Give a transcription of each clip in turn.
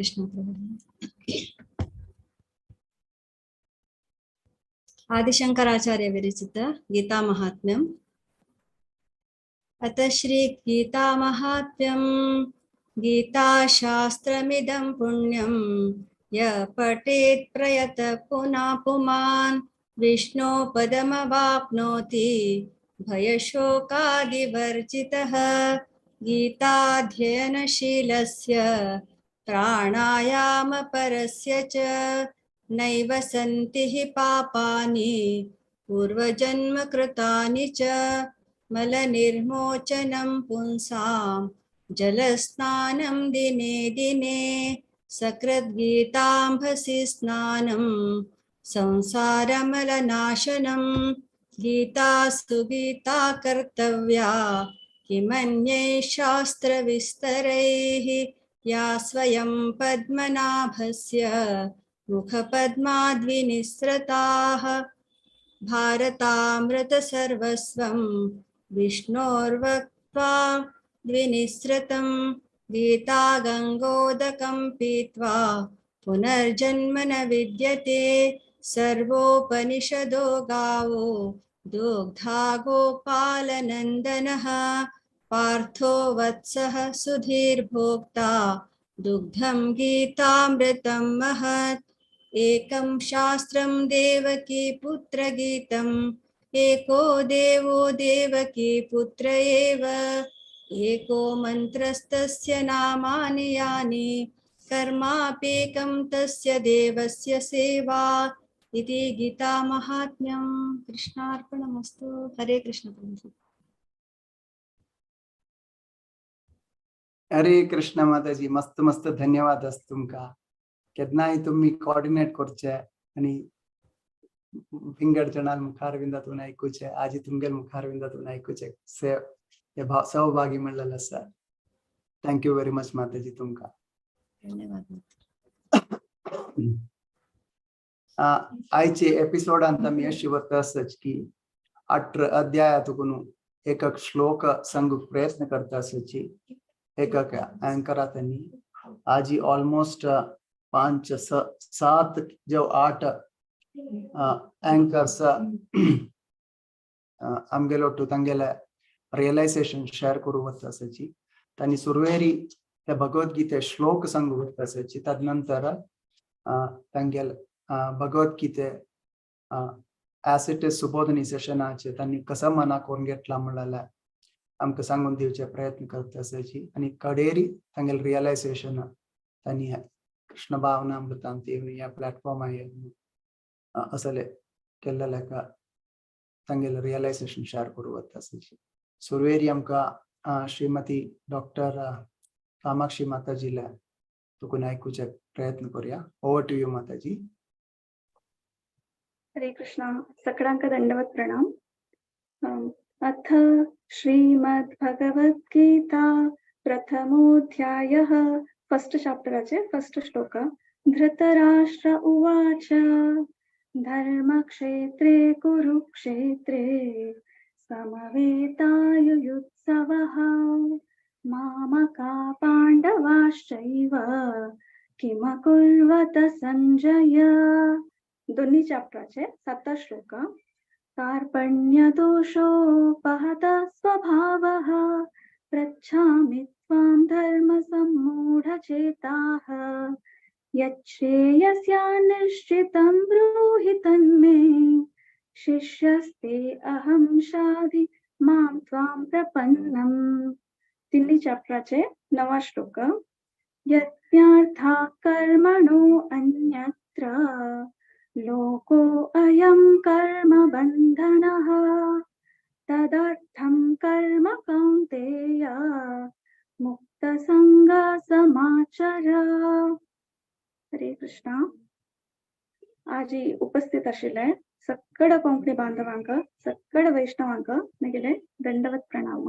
कृष्ण प्रभु. आदिशंकराचार्य विरचित गीता महात्म्यम्. अथ श्री गीता महात्म्यं गीताशास्त्रमिदं पुण्यं य पठेत् प्रयत पुनः पुमान् विष्णो पदमवाप्नोति भयशोकादिवर्जितः. गीताध्ययनशीलस्य प्राणायामपरस्य च नैव सन्ति हि पापानि पूर्वजन्मकृतानि च. मलनिर्मोचनं पुंसां जलस्नानं दिने दिने सकृद्गीताम्भसि स्नानं संसारमलनाशनं. गीतास्तु गीता कर्तव्या किमन्यैः शास्त्रविस्तरैः या स्वयं पद्मनाभस्य मुखपद्माद्विनिःसृताः. भारतामृतसर्वस्वं विष्णोर्वक्त्वा द्विनिःसृतं गीतागङ्गोदकं पीत्वा पुनर्जन्म न विद्यते. सर्वोपनिषदो गावो दुग्धा गोपालनन्दनः. पार्थो वत्सः सुधीर्भोक्ता दुग्धं गीतामृतं महत्. एकं शास्त्रं देवकी पुत्रगीतम् एको देवो देवकी पुत्र एव. एको मन्त्रस्तस्य नामानि यानि कर्मापेकं तस्य देवस्य सेवा. इति गीता महात्म्यं. कृष्णार्पणमस्तु. हरे कृष्ण प्रभु. हरे कृष्ण माताजी, मस्त मस्त धन्यवाद आस तुमकां. केन्नाय तुमी कोऑर्डिनेट करचे आनी विंगड जणां मुखारविंदातून आयकुचे, आजी तुमगेल मुखारविंदातून आयकुचे से हे सहभागी म्हणलेले आसा. Thank you very much माताजी तुमकां. धन्यवाद. आयचे एपिसोडांत आमी अशी वता आसच की 18 अध्यायातून एक एक श्लोक सांगूंक प्रयत्न करता आसची एक एक अँकरांनी. आजी ऑलमोस्ट 5 7 जो 8 अँकर्स आमगेलो टू तांगेले रियलायझेशन शेअर करूं वता आसाची. तांणी सुरवेरी त्या भगवद्गीते श्लोक सांगू वता आसाची. तदनंतर तांगेले भगवद्गीते एज it is Subodhini सेशनाचे तांणी कसं मना करून घेतला म्हणल्यार आमकां सांगून दिवचे प्रयत्न करता आसाची. आनी कडेरी तांगेले रियलायझेशन तांणी कृष्ण भावनामृतांत ह्या प्लॅटफॉर्मार असले केल्लेल्या तांगेले रियलायझेशन शेअर करूं वता आसाची. सुरवेरी आमकां श्रीमती डॉक्टर कामाक्षी माताजीला तुकून आयकुचे प्रयत्न करूया. Over to you Mataji. Hare Krishna. सकळांक दंडवत प्रणाम. अथ श्रीमद्भगवद्गीता प्रथमोऽध्यायः फर्स्ट चॅप्टराचे फर्स्ट श्लोक. धृतराष्ट्र उवाच धर्मक्षेत्रे कुरुक्षेत्रे समवेतायुयुत्सवः मामका पाण्डवाश्चैव किमकुर्वत संजय. दोन्ही चॅप्टराचे 7 श्लोक. कार्पण्यदोषोपहत स्वभावः पृच्छामि त्वां धर्मसम्मूढचेताः यच्छ्रेयस्या निश्चितं ब्रूहि तन्मे शिष्यस्ते अहं शाधि मां त्वां प्रपन्नम्. तिन्ही चॅप्टराचे 9 श्लोक. यज्ञार्था कर्मणो अन्यत्र लोको अयं कर्म बन्धनः तदर्थं कर्म कौन्तेय मुक्तसंग समाचर. हरे कृष्णा. आजी उपस्थित आशिल्ले सगळे कोंकणी बांधवांक, सगळे वैष्णवांक म्हगेले दंडवत प्रणाम.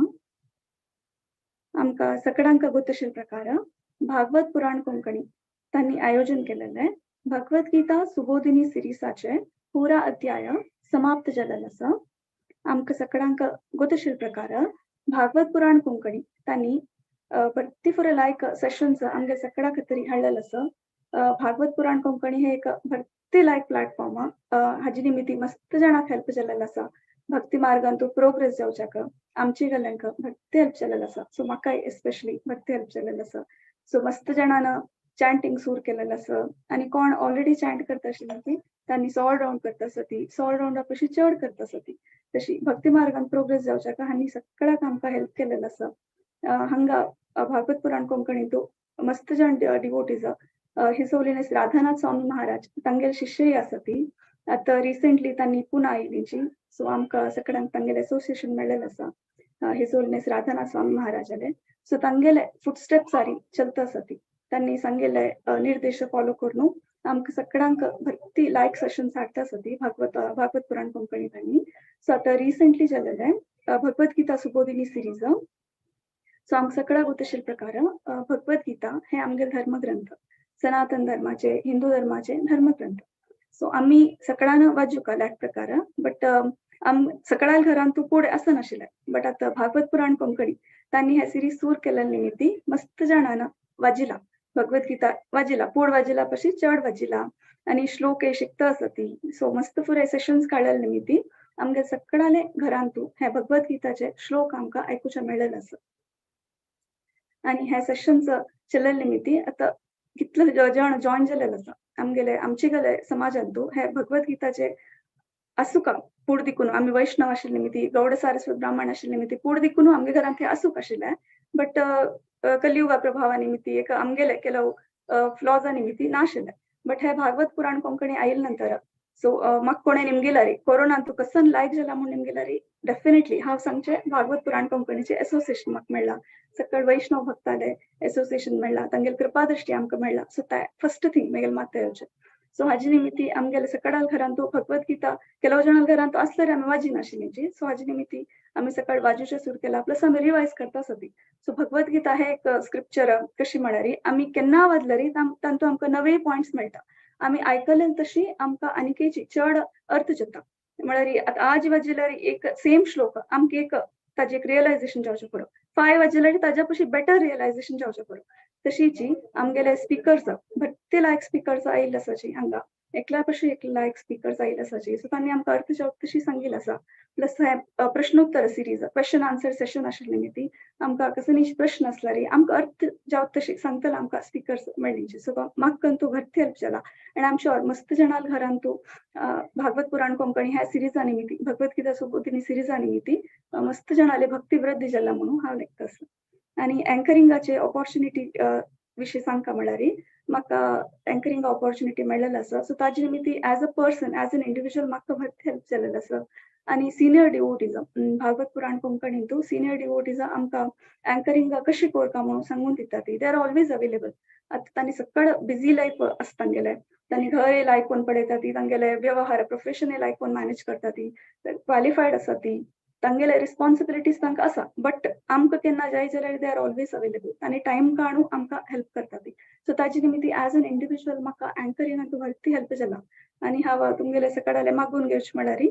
आमकां सगळ्यांक गोतशील प्रकार भागवत पुराण कोंकणी तांणी आयोजन केलेले भगवद्गीता सुबोधिनी सिरिसाचे पुरा अध्याय समाप्त जाल्लेलो आसा. आमकां सगळ्यांक गोतशील प्रकार भागवत पुराण कोंकणी तांणी भरती फुडें लायक सेशन्स आमगे सगळ्या खातीर हाडलेलें आसा. भागवत पुराण कोंकणी हे एक भरती लायक प्लॅटफॉर्म. हाजी निमित्ती मस्त जाणांक हेल्प जाल्लेलो आसा. भक्ती मार्गान तूं प्रोग्रेस जावच्याक आमची गल्यांक भरती हेल्प जाल्लेलो आसा. सो म्हाकाय एस्पेशली भरती हेल्प जाल्लेलो आसा. सो मस्त जाणान चॅन्टिंग सूर केलेलें आसा आनी कोण ऑलरेडी चॅन्ट करता आशिल्ली ती तांणी 16 राउंड करता आसा, ती 16 राउंडा पशी चड करता आसा. ती तशी भक्ती मार्गान प्रोग्रेस जावच्याक हांणी सगळ्याक आमकां हेल्प केलेलो आसा. हांगा भागवत पुराण कोंकणींतू मस्त जाण devotees, his holiness Radhanath Swami Maharaj तांगेले शिष्यय आसा. ती आतां रिसेंटली तांणी पुना आयिल्लीची. सो आमकां सगळ्यांक तांगेले एसोसिएशन मेळ्ळेलें आसा, his holiness Radhanath Swami महाराजाले. सो तांगेले फुटस्टेप्स सारी चलता आसा. ती तांणी सांगिल्ले निर्देश फॉलो करून आमकां सगळ्यांक भरती लायक सेशन्स हाडटा आसा ती भागवत भागवत पुराण कोंकणी तांणी. सो आतां recently जालेलें Bhagavad Gita Subodhini series. So आमकां सगळ्याक गोत प्रकार भगवत गीता हे आमगे धर्मग्रंथ, सनातन धर्माचे, हिंदू धर्माचे धर्मग्रंथ. सो आमी सगळ्यान वाजूका लायक प्रकार, बट आम सगळ्या घरान तूं पुढे आसनाशिल्लें. बट आतां भागवत पुराण कोंकणी तांणी हे सिरीज सूर केल्ले निमित्ती मस्त जाणान वाजिला, भगवत गीता वाजिला, पोड वाजिला पशी चड वाजिला आनी श्लोक हे शिकता आसा ती. सो मस्त फुडें सेशन्स काडलेले निमित्ती आमगे सगळ्याले घरान तूं हे भगवत गीताचे श्लोक आमकां आयकुचे मेळ्ळेले आसा. आनी हे सेशन्स चलले निमित्ती आतां कितले जण जॉईन जालेले आसा आमगेले आमचे गेले समाजांतू. हे भगवत गीताचे आसूका पूड दिकून आमी वैष्णव आशिल्ले निमित्ती, गौड सारस्वत ब्राह्मण आशिल्ले निमित्ती पूड दिकून आमगे घरांत हे आसूक आशिल्ले. बट कलियुगा प्रभावा निमित्ती एक आमगेले ಕೆಲವು फ्लॉजा निमित्ती नाशिल्ले. बट हे भागवत पुराण कोंकणी आयल नंतर सो म्हाका कोणें निमगिला रे कोरोनान तूं कसन लायक जाला म्हूण निमगिला रे, डेफिनेटली हांव सांगचें भागवत पुराण कोंकणीचें एसोसिएशन म्हाका मेळ्ळां. सकळ वैष्णव भक्ताले एसोसिएशन मेळ्ळां, तांगेले कृपादृष्टी आमकां मेळ्ळा. सो ते फर्स्ट थिंग मेगेले मात्य येवचें. सो हाजी निमित्ती आमगेले सकाळ घरांत भगवत गीता ಕೆಲವು जण घरांत असल्यार आमी वाजिनाशिल्ली. सो हाजी निमित्ती आमी सकाळ वाजूचें सुरू केला, प्लस आमी रिवायज करता सदी. सो भगवत गीता हे एक स्क्रिप्चर कशी म्हळ्यार आमी केन्ना वाजल्यारी तांतूत आमकां नवे पॉयंट्स मेळटा. आमी आयकले तशी आमकां आनीकेची चड अर्थ जाता. म्हळ्यार आतां आज वाजिल्यार एक सेम श्लोक आमकां एक ताजें एक रियलायझेशन जावचें पुरो, 5 वाजिल्यार ताज्या पशी बेटर रियलायझेशन जावचें पुरो. तशीची आमगेले स्पिकर्स भरते लायक स्पिकर्स आयिल्ले आसाची हांगा, एकल्या पशी एक लायक स्पिकर्स आयिल्ले आसाची. सो तांणी आमकां अर्थ जावप तशी सांगिल्लें आसा. प्लस हे प्रश्नोत्तर सिरीज, क्वेश्चन आन्सर सेशन आशिल्लें न्ही, ती आमकां कसलीच प्रश्न आसल्यार आमकां अर्थ जावप तशी सांगतले आमकां स्पिकर्स मेळ्ळीचे. सो म्हाका तूं भरती हेल्प जाला आनी आम शुअर मस्त जाणां घरान तूं भागवत पुराण कोंकणी ह्या सिरिजा निमित्ती, भगवत गीता सुबोधिनी सिरिजा निमित्ती मस्त जाणाले भक्ती वृद्धी जाला म्हणून हांव लेखता आसा. आनी अँकरिंगाचे ऑपॉर्च्युनिटी विशीं सांगका म्हळ्यार म्हाका अँकरिंग ऑपॉर्च्युनिटी मेळ्ळेलें आसा. सो ताजे निमित्ती as a person, as an individual म्हाका भरती हेल्प जालेलें आसा. आनी सिनियर डिवोटीज, भागवत पुराण कोंकणींतू सिनियर डिवोटीज आमकां अँकरिंग कशी करता म्हणून सांगून दिता. ती they are always available. आतां तांणी सगळं बिजी लायफ आसता तांगेलें, तांणी घर आयकून पळयता ती, तांगेले व्यवहार प्रोफेशनल आयकून मॅनेज करता, ती क्वालिफायड आसा, ती तांगेले रिस्पॉन्सिबिलिटीज तांकां आसा. बट आमकां केन्ना जाय जाल्यार they are always available आनी टायम काडून आमकां हेल्प करता ती. सो ताजे निमित्ती एज एन इंडिविज्युअल म्हाका अँकरिंगाक भरती हेल्प जाला. आनी हांव तुमगेले सकाळाले मागून घेवचें म्हळ्यार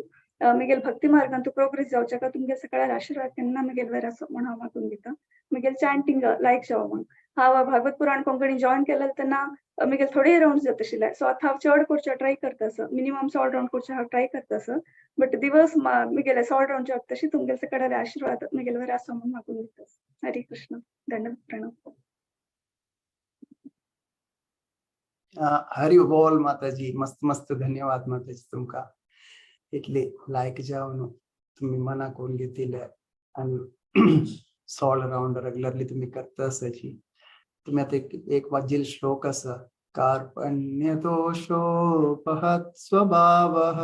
म्हगेले भक्ती मार्गान तूं प्रोग्रेस जावच्या तुमगे सकाळाले आशिर्वाद केन्ना म्हगेले वयर आसो म्हूण हांव मागून घेता. म्हगेले चॅन्टिंग लायक जावं म्हूण हांव भागवत पुराण कोंकणी जॉयन केलें तेन्ना म्हगेले थोडे राउंड्स जाता आशिल्ले. सो आतां हांव चड करचें ट्राय करता आसा, मिनिमम 16 राउंड करचें हांव ट्राय करता आसा. बट दिवस म्हगेले 16 राउंड जाता तशी तुमगेले सकाळाले आशिर्वाद म्हगेले वयर आसो म्हूण मागून घेता. हरे कृष्ण, दंडवत प्रणाम. हरि बोल माताजी, मस्त मस्त धन्यवाद माताजी तुमका इतले लायक जावन तुम्ही मना करून घेतिले आणि 16 राउंड रेग्युलरली तुम्ही करता आसाची. तुम्ही आता एक वाजील श्लोक आसा, कार्पण्य दोषोपहत स्वभावः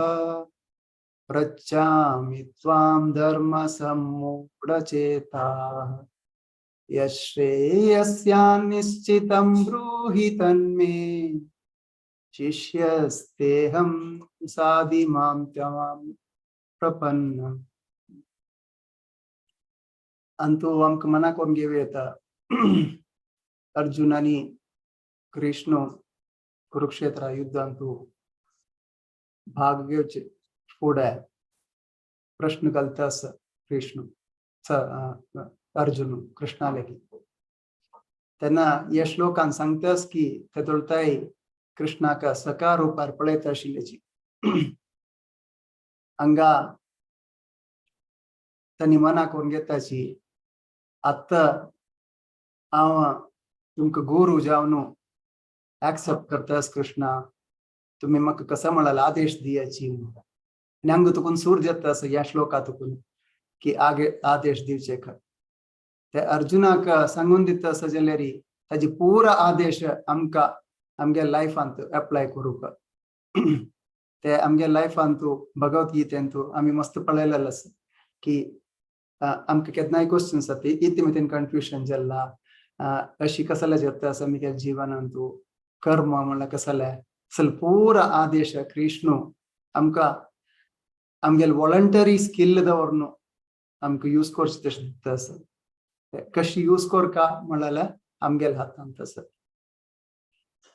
पृच्छामि त्वां धर्म सम्मूढचेताः यश्रेयस्यान् निश्चितं ब्रूहि तन्मे शिष्यस्तेऽहं साधि मां त्वां प्रपन्नम्. अंतू आमकां मना करून घेवं येता अर्जुन आनी कृष्ण कुरुक्षेत्र युद्धांतू भाग घेवचे फुडें प्रश्न घालता आसा कृष्ण अर्जुन कृष्णा लेगीत. तेन्ना ह्या श्लोकान सांगतास की तेदोळताय कृष्णाक सखा रुपार पळयता आशिल्ल्याची. हांगा तांणी मना करून घेताची आतां हांव तुमकां गुरू जावन एक्सेप्ट करतास कृष्णा, तुमी म्हाका कसो म्हळ्यार आदेश दियाची. आनी हांगा तुकून सूर जाता आसा ह्या श्लोका तुकून की आगे आदेश दिवचे. ते अर्जुनाक सांगून दिता आसा जाल्यार ताजी पुरा आदेश आमकां आमगे लायफांत एप्लाय करूंक. ते आमगे लायफांत भगवद्गीतेंतू आमी मस्त पळयलेलें आसा की आमकां केन्नाय क्वेश्चन्स जाता इतले मेरेन कन्फ्युजन जाल्ला अशी कसले जाता आसा आमगे जिवनांतू कर्म म्हणल्यार कसलें असल पुरा आदेश कृष्णू आमकां आमगेले वॉलंटरी स्किल दवरून आमकां यूज करचें तशें दिता आसा. कशी यूज करका म्हणल्यार आमगेले हातांत आसा.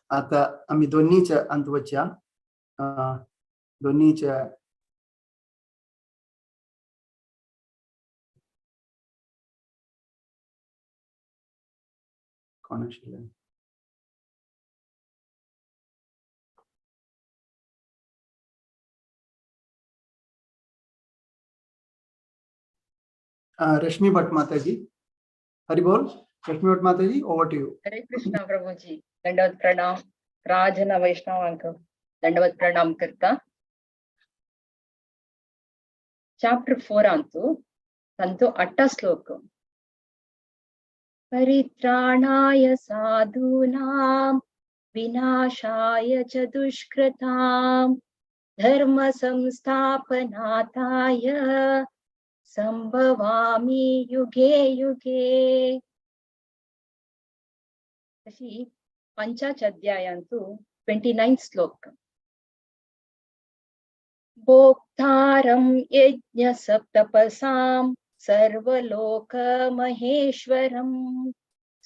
आतां आमी दोनीच्या अंत वचया. दोनीच्या कोण आशिल्लें? रश्मि भट्ट माताजी, हरि बोल. Rashmi Bhatt Mataji, over to you. Hare Krishna Prabhuji, दंडवत प्रणाम. राजन वैष्णवांक दंडवत प्रणाम करता. चाप्टर 4 अंतु ತಂತು ಅಟ್ಟ ಶ್ಲೋಕ. ಪರಿತ್ರಾಣಾಯ ಸಾಧೂನಾಂ ವಿನಾಶಾಯ ಚ ದುಷ್ಕೃತಾಂ ಧರ್ಮ ಸಂಸ್ಥಾಪನಾಥಾಯ ಸಂಭವಾಮಿ ಯುಗೆ ಯುಗೆ. अशी पंचाच अध्यायांतु 29 श्लोक. भोक्तारं यज्ञ सप्तपसां सर्वलोक महेश्वरं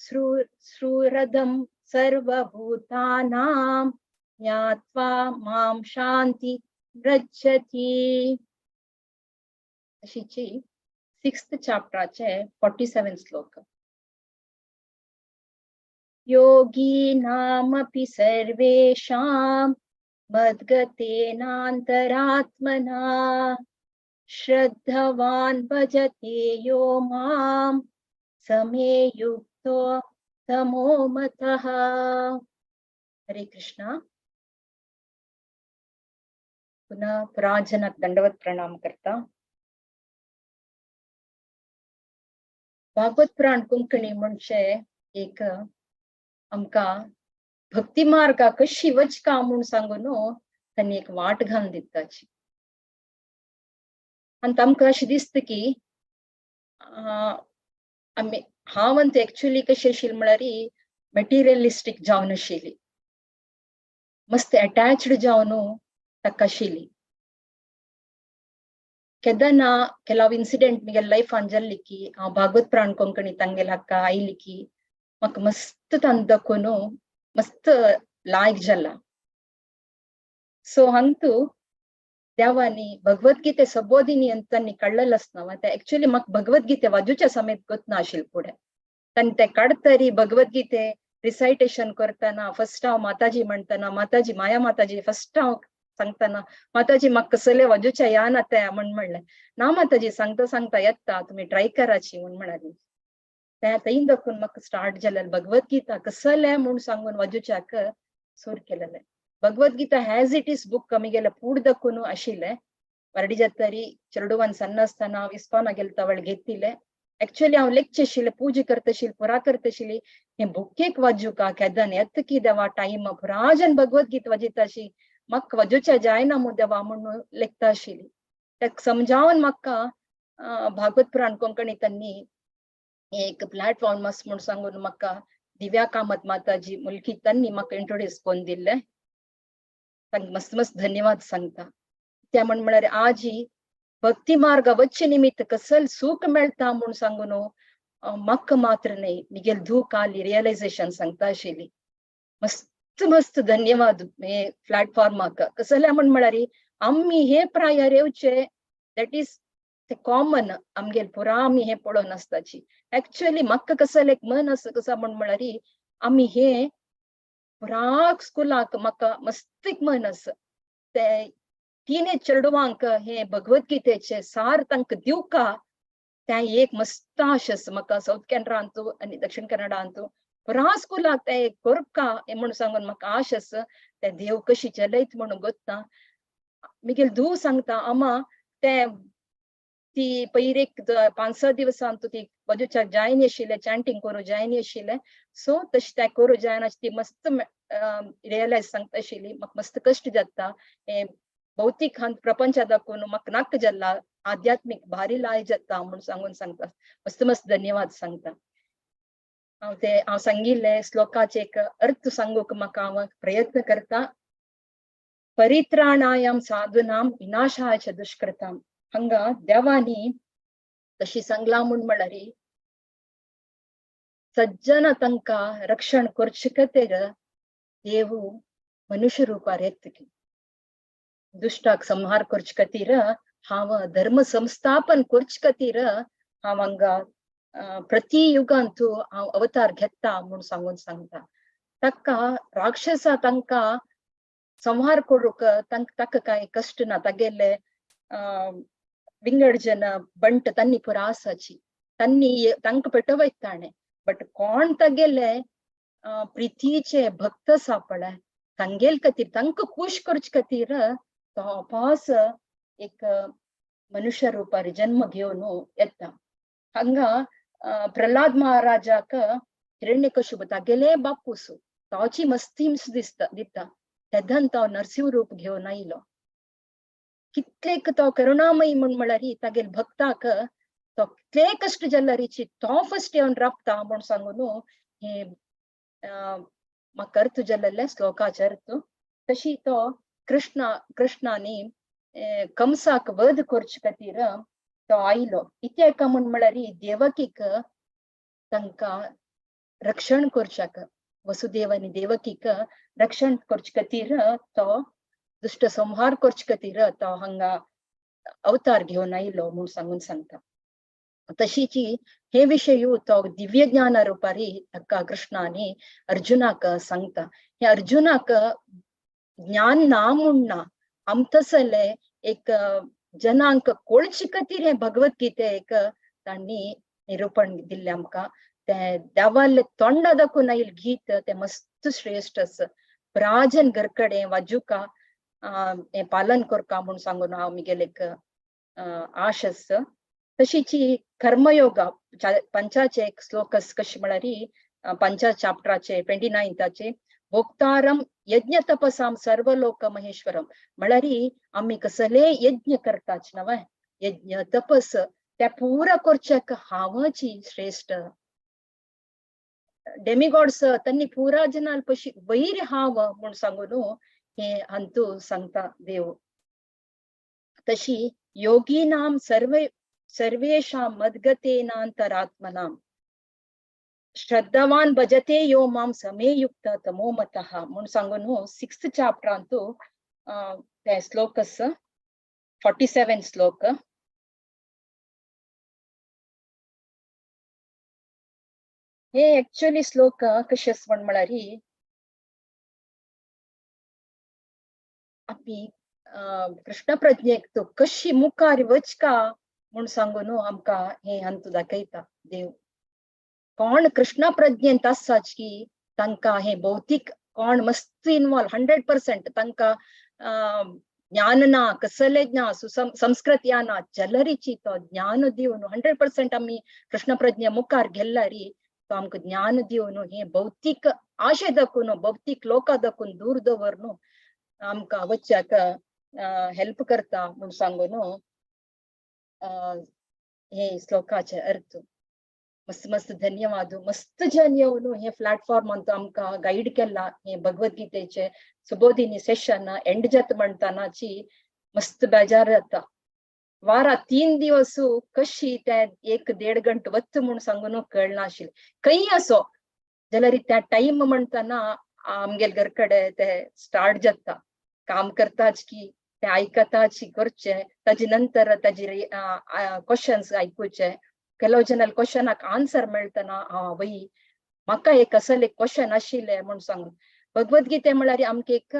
सुहृदं सर्वभूतानां ज्ञात्वा मां शांति रक्षति. अशीची 6th चाप्टराचे 47 श्लोक. योगीनामपि सर्वेषां मद्गतेनान्तरात्मना श्रद्धावान् भजते यो मां समे युक्तो तमो मतः. हरे कृष्ण. पुनः पुराजनक दंडवत प्रणाम करता. भागवत पुराण कोंकणी म्हणजे एक आमकां भक्ती मार्गा कशी वचका म्हूण सांगून तांणी एक वाट घालून दिताची. आनी तांकां अशें दिसता की आमी हांव आनी एक्चुअली कशें आशिल्लें म्हळ्यार मटेरियलिस्टीक जावन आशिल्ली, मस्त अटॅच्ड जावन ताका आशिल्ली. केन्ना केलाव इन्सिडेंट म्हगेल्या लायफान जाल्ली की हांव भागवत पुराण कोंकणी तांगेल्या हाका आयली की म्हाका मस्त तांकां दाखोवन मस्त लायक जाला. सो हांतू देवांनी भगवद्गीते सबोधिनी तांणी काडलेलें आसना तें एक्चुअली म्हाका भगवद्गीते वाजूच्या समेत गोतना आशिल्लें फुडें. तांणी तें काडतरी भगवद्गीते रिसायटेशन करतना फर्स्ट हांव माताजी म्हणटना, माताजी माया माताजी फर्स्ट हांव सांगतना माताजी म्हाका कसलें वाजूच्या या ना तें म्हण म्हणलें ना माताजी सांगता सांगता येता तुमी ट्राय कराची म्हूण म्हणाली. तें थंय दाखोवन म्हाका स्टार्ट जालें भगवद्गीता कसलें म्हूण सांगून वाजूच्याक सुर केलेलें. Bhagavad Gita has it is book आमी गेल्या पूड दाखोवन आशिल्लें. वारडी जातरी चेडवान सन्न आसतना हांव इस्कॉना गेल तवळ घेतिल्लें. एक्चुअली हांव लेगचे आशिल्लें, पुजा करता आशिल्लें, पुरा करता आशिल्ली. हें बुकेक वाजूका केदन येता की देवा टायम पुराजन भगवद्गीता वाजयता अशी म्हाका वाजूच्या जायना मू देवा म्हणून लेखता आशिल्ली. ताका समजावन म्हाका भागवत पुराण कोंकणी तांणी एक प्लॅटफॉर्म आसा म्हूण सांगून म्हाका दिव्या कामत माताजी मुलकी तांणी म्हाका इंट्रोड्यूस करून दिल्लें. तांकां मस्त मस्त धन्यवाद सांगता. त्या म्हण म्हळ्यार आजी भक्ती मार्ग वच्चे निमित्त कसल सुख मेळटा म्हूण सांगून म्हाका मात्र न्हय मिगेल धूक आली रियलायझेशन सांगता आशिल्ली. मस्त मस्त धन्यवाद हे प्लॅटफॉर्माक. कसलें म्हण म्हळ्यार आमी हे प्रायार येवचे that is ते कॉमन आमगेल पुरा आमी हे पळोवन आसताची. एक्चुअली म्हाका कसलें एक मन आसा कसा म्हण म्हळ्यार आमी हे पुरा स्कुलाक म्हाका मस्त एक मन आसा ते तिने चेडवांक हे भगवद्गीतेचे सार तांकां दिवका तें एक मस्त आश आसा म्हाका. सावथ कॅनरांतू आनी दक्षिण कन्नडांतू पुरा स्कुलाक तें करका म्हणून सांगून म्हाका आश आसा. तें देव कशी चलयत म्हणून गोत्ता. मिगेल धूव सांगता आमा तें ती पयर एक 5-6 दिवसांतू ती बाजूच्या जायन आशिल्लें चॅन्टींग करूं जायन आशिल्लें. सो तशें तें करूं जायना ती मस्त रियलायज सांगता आशिल्ली म्हाका मस्त कश्ट जाता हें भौतीक प्रपंचा दाखोवन म्हाका नाका जाल्ला आध्यात्मीक भारी लाय जाता म्हणून सांगून सांगता. मस्त मस्त धन्यवाद सांगता. हांव ते हांव सांगिल्ले श्लोकाचे एक अर्थ सांगूंक म्हाका हांव प्रयत्न करता. परित्राणायाम साधुनाम विनाशाय च दुष्कृताम. हांगा देवांनी तशी सांगलां म्हूण म्हळ्यार सज्जन तांकां रक्षण करचे खातीर देव मनुष्य रुपार येतली. दुश्टाक संहार करचे खातीर हांव धर्म संस्थापन करचे खातीर हांव हांगा प्रति युगांतू हांव अवतार घेता म्हूण सांगून सांगता. ताका राक्षसा तांकां संहार करूंक ताका कांय कश्ट ना. तागेले विंगड जन बंट तांणी पुरा आसाची तांणी तांकां पेटोवयता ताणें. बट कोण तागेले प्रितीचे भक्त आसा पळय तांगेल खातीर तांकां खूश करचे खातीर तो अपास एक मनुष्य रुपार जन्म घेवन येता. हांगा प्रल्हाद महाराजाक हिरण्यकश्यप तागेले बापूस ताची मस्ती हिंस दिसता दिता तेदन तो नरसिंह रूप घेवन आयलो. कितलेक तो करुणामयी म्हूण म्हळ्यार तागेल भक्ताक तो कितले कश्ट जाल्यारीची तो फस्ट येवन राबता म्हूण सांगून हे म्हाका अर्थ जाल्ले श्लोकाचे अर्थ. तशी तो कृष्णानी कंसाक वध करचे खातीर तो आयलो. इत्याक म्हूण म्हळ्यार देवकीक तांकां रक्षण करच्याक वसुदेवानी देवकीक रक्षण करचे खातीर तो दुश्ट संहार करचे खातीर तो हांगा अवतार घेवन आयलो म्हूण सांगून सांगता. तशीची हे विशय तो दिव्य ज्ञाना रुपारी ताका कृष्णानी अर्जुनाक सांगता. हे अर्जुनाक ज्ञान ना म्हूण ना आमतसले एक जनांक कोळचे खातीर हे भगवद्गीतेक तांणी निरूपण दिल्लें आमकां. तें देवाले तोंडा दाखोवन आयल गीत तें मस्त श्रेश्ठ आसा. प्राजन घरकडे वाजुका हें पालन करका म्हूण सांगून हांव मिगेले एक आश आसा. तशीची कर्मयोगा पंचाचे एक श्लोक कशें म्हळ्यार पंचा चाप्टराचे 29 भोक्तारम यज्ञ तपसाम सर्वलोक महेश्वरम. म्हळ्यार आमी कसले यज्ञ करताच नवे यज्ञ तपस त्या पुरा करच्याक हांवची श्रेश्ठ. डेमिगॉड्स तांणी पुरा जनाल पशी वैर हांव म्हूण सांगून हे अंतू सांगता देव. तशी योगीनाम सर्वेषां मद्गतेनांतरात्मनाम श्रद्धावान भजते यो माम समे युक्त तमो मतः म्हूण सांगून 6th चाप्टरांतू ते श्लोक 47 श्लोक. हे एक्चुअली श्लोक कशें आसा म्हण म्हळ्यार आमी कृष्ण प्रज्ञेक तो कशी मुखार वचका म्हूण सांगून आमकां हे अंतू दाखयता देव. कोण कृष्ण प्रज्ञेंत आसाच की तांकां हे भौतीक कोण मस्त इनवॉल्व 100% तांकां ज्ञान ना कसलें ना संस्कृत ना जलरीची तो ज्ञान दिवन 100% आमी कृष्ण प्रज्ञे मुखार गेल्यारी तो आमकां ज्ञान दिवन हे भौतीक आशे दाखोवन भौतीक लोकां दाखोवन दूर दवरून आमकां वच्च्याक हेल्प करता म्हूण सांगून हे श्लोकाचे अर्थ. मस्त मस्त धन्यवाद. मस्त जन येवन हे प्लॅटफॉर्म अंतू आमकां गायड केला. हे भगवद्गीतेचे सुबोधिनी सेशन एंड जाता म्हणटानाची मस्त बेजार जाता. वारा 3 दिवस कशी ते 1-1.5 गंट वच म्हूण सांगून कळनाशिल्लें. खंय असो जाल्यार त्या टायम म्हणटाना आमगेल घर कडे ते स्टार्ट जाता काम करताच की ते आयकताची करचे, ताजे नंतर ताजे क्वेश्चन्स आयकुचे. ಕೆಲವು ಜನ क्वेश्चनाक आन्सर मेळटना, हा वय म्हाका एक असले क्वेश्चन आशिल्ले म्हूण सांगून. भगवद्गीते म्हळ्यार आमकां एक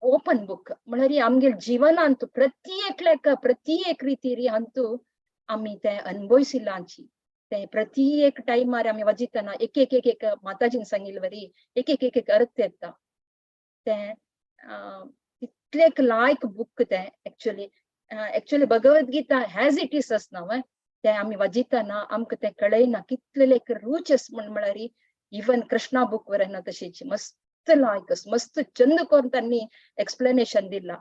ओपन बुक, म्हळ्यार आमगे जिवनांत प्रति एकल्याक प्रति एक रितीरी अंतू आमी ते अनुभविसिल्लांची. ते प्रति एक टायमार आमी वाजितना एक एक एक एक माताजीन सांगिल्ले वरी एक एक एक एक अर्थ येता. ते तितले एक लायक बुक ते. Actually Bhagavad Gita as it is आसना, ते आमी वाजितना आमकां ते कळयना कितले एक रूच आस म्हण. म्हळ्यार इवन कृष्णा बुक वरना तशीच मस्त लायक, मस्त चंद करून त्यांनी एक्सप्लेनेशन दिला.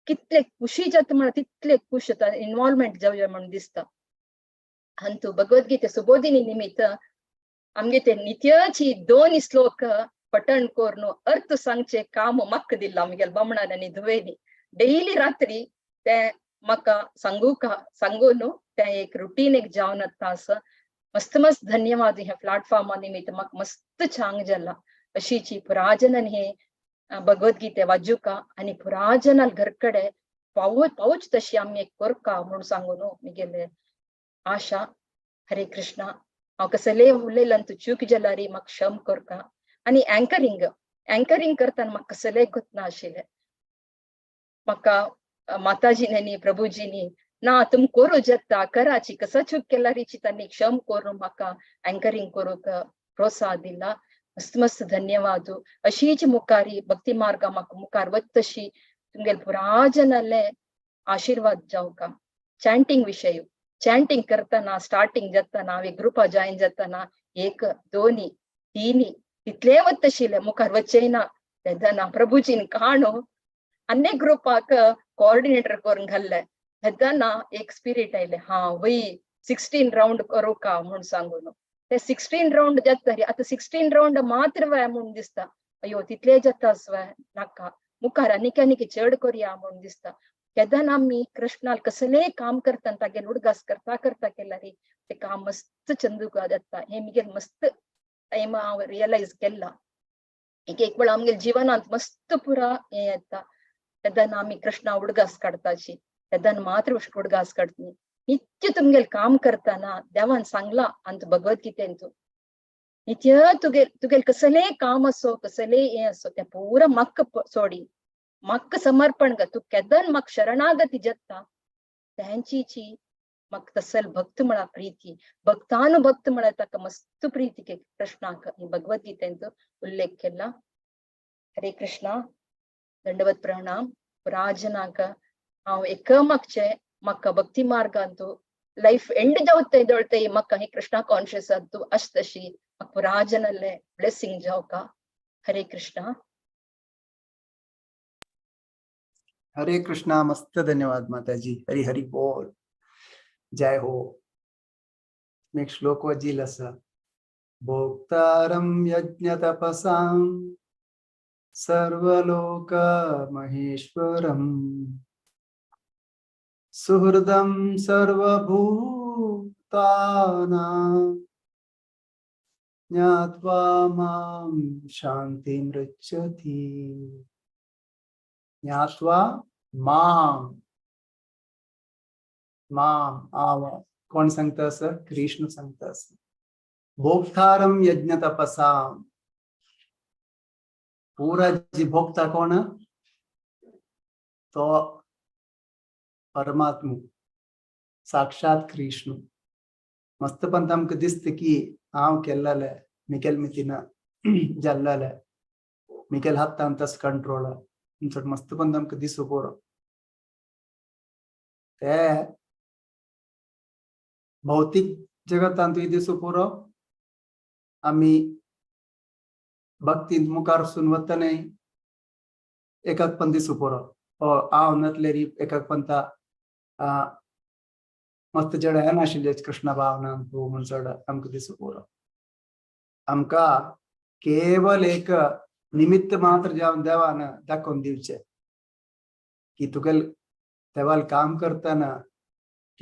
कितले खुशी जाता म्हळ्यार तितले खुश जाता, इन्वॉल्वमेंट जावया म्हणून दिसता. अंतू भगवद्गीते सुबोधिनी निमित्त आमगे ते नित्याची दोन श्लोक पठण करून अर्थ सांगचे काम म्हाका दिला आमगेले बामणान आनी धुवेनी. डेली रात्री ते म्हाका सांगूका सांगून ते एक रुटीन एक जावन आतां आसा. मस्त मस्त धन्यवाद ह्या प्लॅटफॉर्मा निमित्त म्हाका मस्त चांग जाला. अशीची पुराजनन हे भगवद्गीते वाजुका आनी पुराजनाल घरकडे पावो पावच तशी आमी एक करका म्हणून सांगून मिगेले आशा. हरे कृष्णा. हांव कसले उलयलां तूं चूक जाल्यार म्हाका क्षम करका. आनी अँकरिंग अँकरिंग करतना म्हाका कसलें गोतना आशिल्लें. म्हाका माताजीनी प्रभुजीनी ना तुम करू जाता कराची कसा चूक केल्यार तांणी क्षम करून म्हाका अँकरिंग करूंक प्रोत्साह दिला. मस्त मस्त धन्यवाद. अशीच मुखारी भक्ती मार्गा म्हाका मुखार वत तशी तुमगेले पुराजनाले आशीर्वाद जावका. चॅन्टिंग विशय, चॅन्टिंग करतना स्टार्टिंग जातना हांव एक ग्रुपा जॉईन जातना एक दोनी तीनी तितले वतशिल्ले, मुखार वचय ना. तेन्ना प्रभुजीन काणू आनी ग्रुपाक कोऑर्डिनेटर करून घाल्ले. तेन्ना एक स्पिरिट आयले, हा वय 16 रावंड करूका म्हूण सांगून. ते 16 रावंड जाता, आतां 16 रावंड मात्र वय म्हूण दिसता. अयो, तितले जाता नाका, मुखार आनीक आनीक चड करया म्हूण दिसता. केन्ना आमी कृष्णाल कसलेय काम करतना तागेले उडगास करता करता केल्यार ते काम मस्त चंदूक जाता. हे मिगेल मस्त टायम हांव रियलायज केला. एक एक वेळा आमगेले जिवनांत मस्त पुरा हे येता, तेन्ना आमी कृष्णा उडगास काडताची, तेन्ना मात्र उडगास काडटा. नित्य तुमगेले काम करतना देवान सांगला अंत भगवद्गीतेंतु, नित्य तुगे तुगेले कसलेय काम असो, कसलेय हे असो, ते पुरा म्हाका सोडी, म्हाका समर्पण कर. तूं केदन म्हाका शरणागती जाता तेंचीची म्हाका तसल भक्त म्हळ्यार प्रीती, भक्तानुभक्त म्हळ्यार ताका मस्त प्रीती कृष्णाक. ही भगवद्गीतेंत उल्लेख केला. हरे कृष्णा. दंडवत प्रणाम राजनाक. हांव एक मागचे म्हाका भक्ती मार्गांतु लायफ एंड जावते दळते म्हाका ही कृष्णा कॉन्शियस आंतु अश तशी म्हाका राजनल्ले ब्लेसिंग जावका. हरे कृष्णा. हरे कृष्णा. मस्त धन्यवाद माताजी. हरी हरी बोल. जय हो. एक श्लोक वजील असा, भोक्तारं यज्ञतपसां सर्वलोक महेश्वरम सुहृदं सर्वभूतानां ज्ञात्वा मां शान्तिमृच्छति. ज्ञात्वा मां, मां आव कोण सांगता असं? कृष्ण सांगता असं. भोक्तारम यज्ञ तपसाम, पुरा जी भोक्ता कोण? तो परमात्मा साक्षात कृष्ण. मस्त पण आमकां दिसता की हांव केल्लें मिकेल मितीन जाल्लें मिकेल हातान तस कंट्रोल मस्त पण आमकां दिसू पुरो. ते भौतिक जगतांतूय दिसू पुरो. आमी भक्तींत मुखार वचून वतनाय एकाक पण दिसू पुरो. हांव नातलेरी एकाक पंता मस्त जड येनाशिल्ले कृष्ण भावना तूं म्हूण चड आमकां दिसू पुरो. आमकां केवल एक निमित्त मात्र जावन देवान दाखोवन दिवचें की तुगेल देवाल काम करतना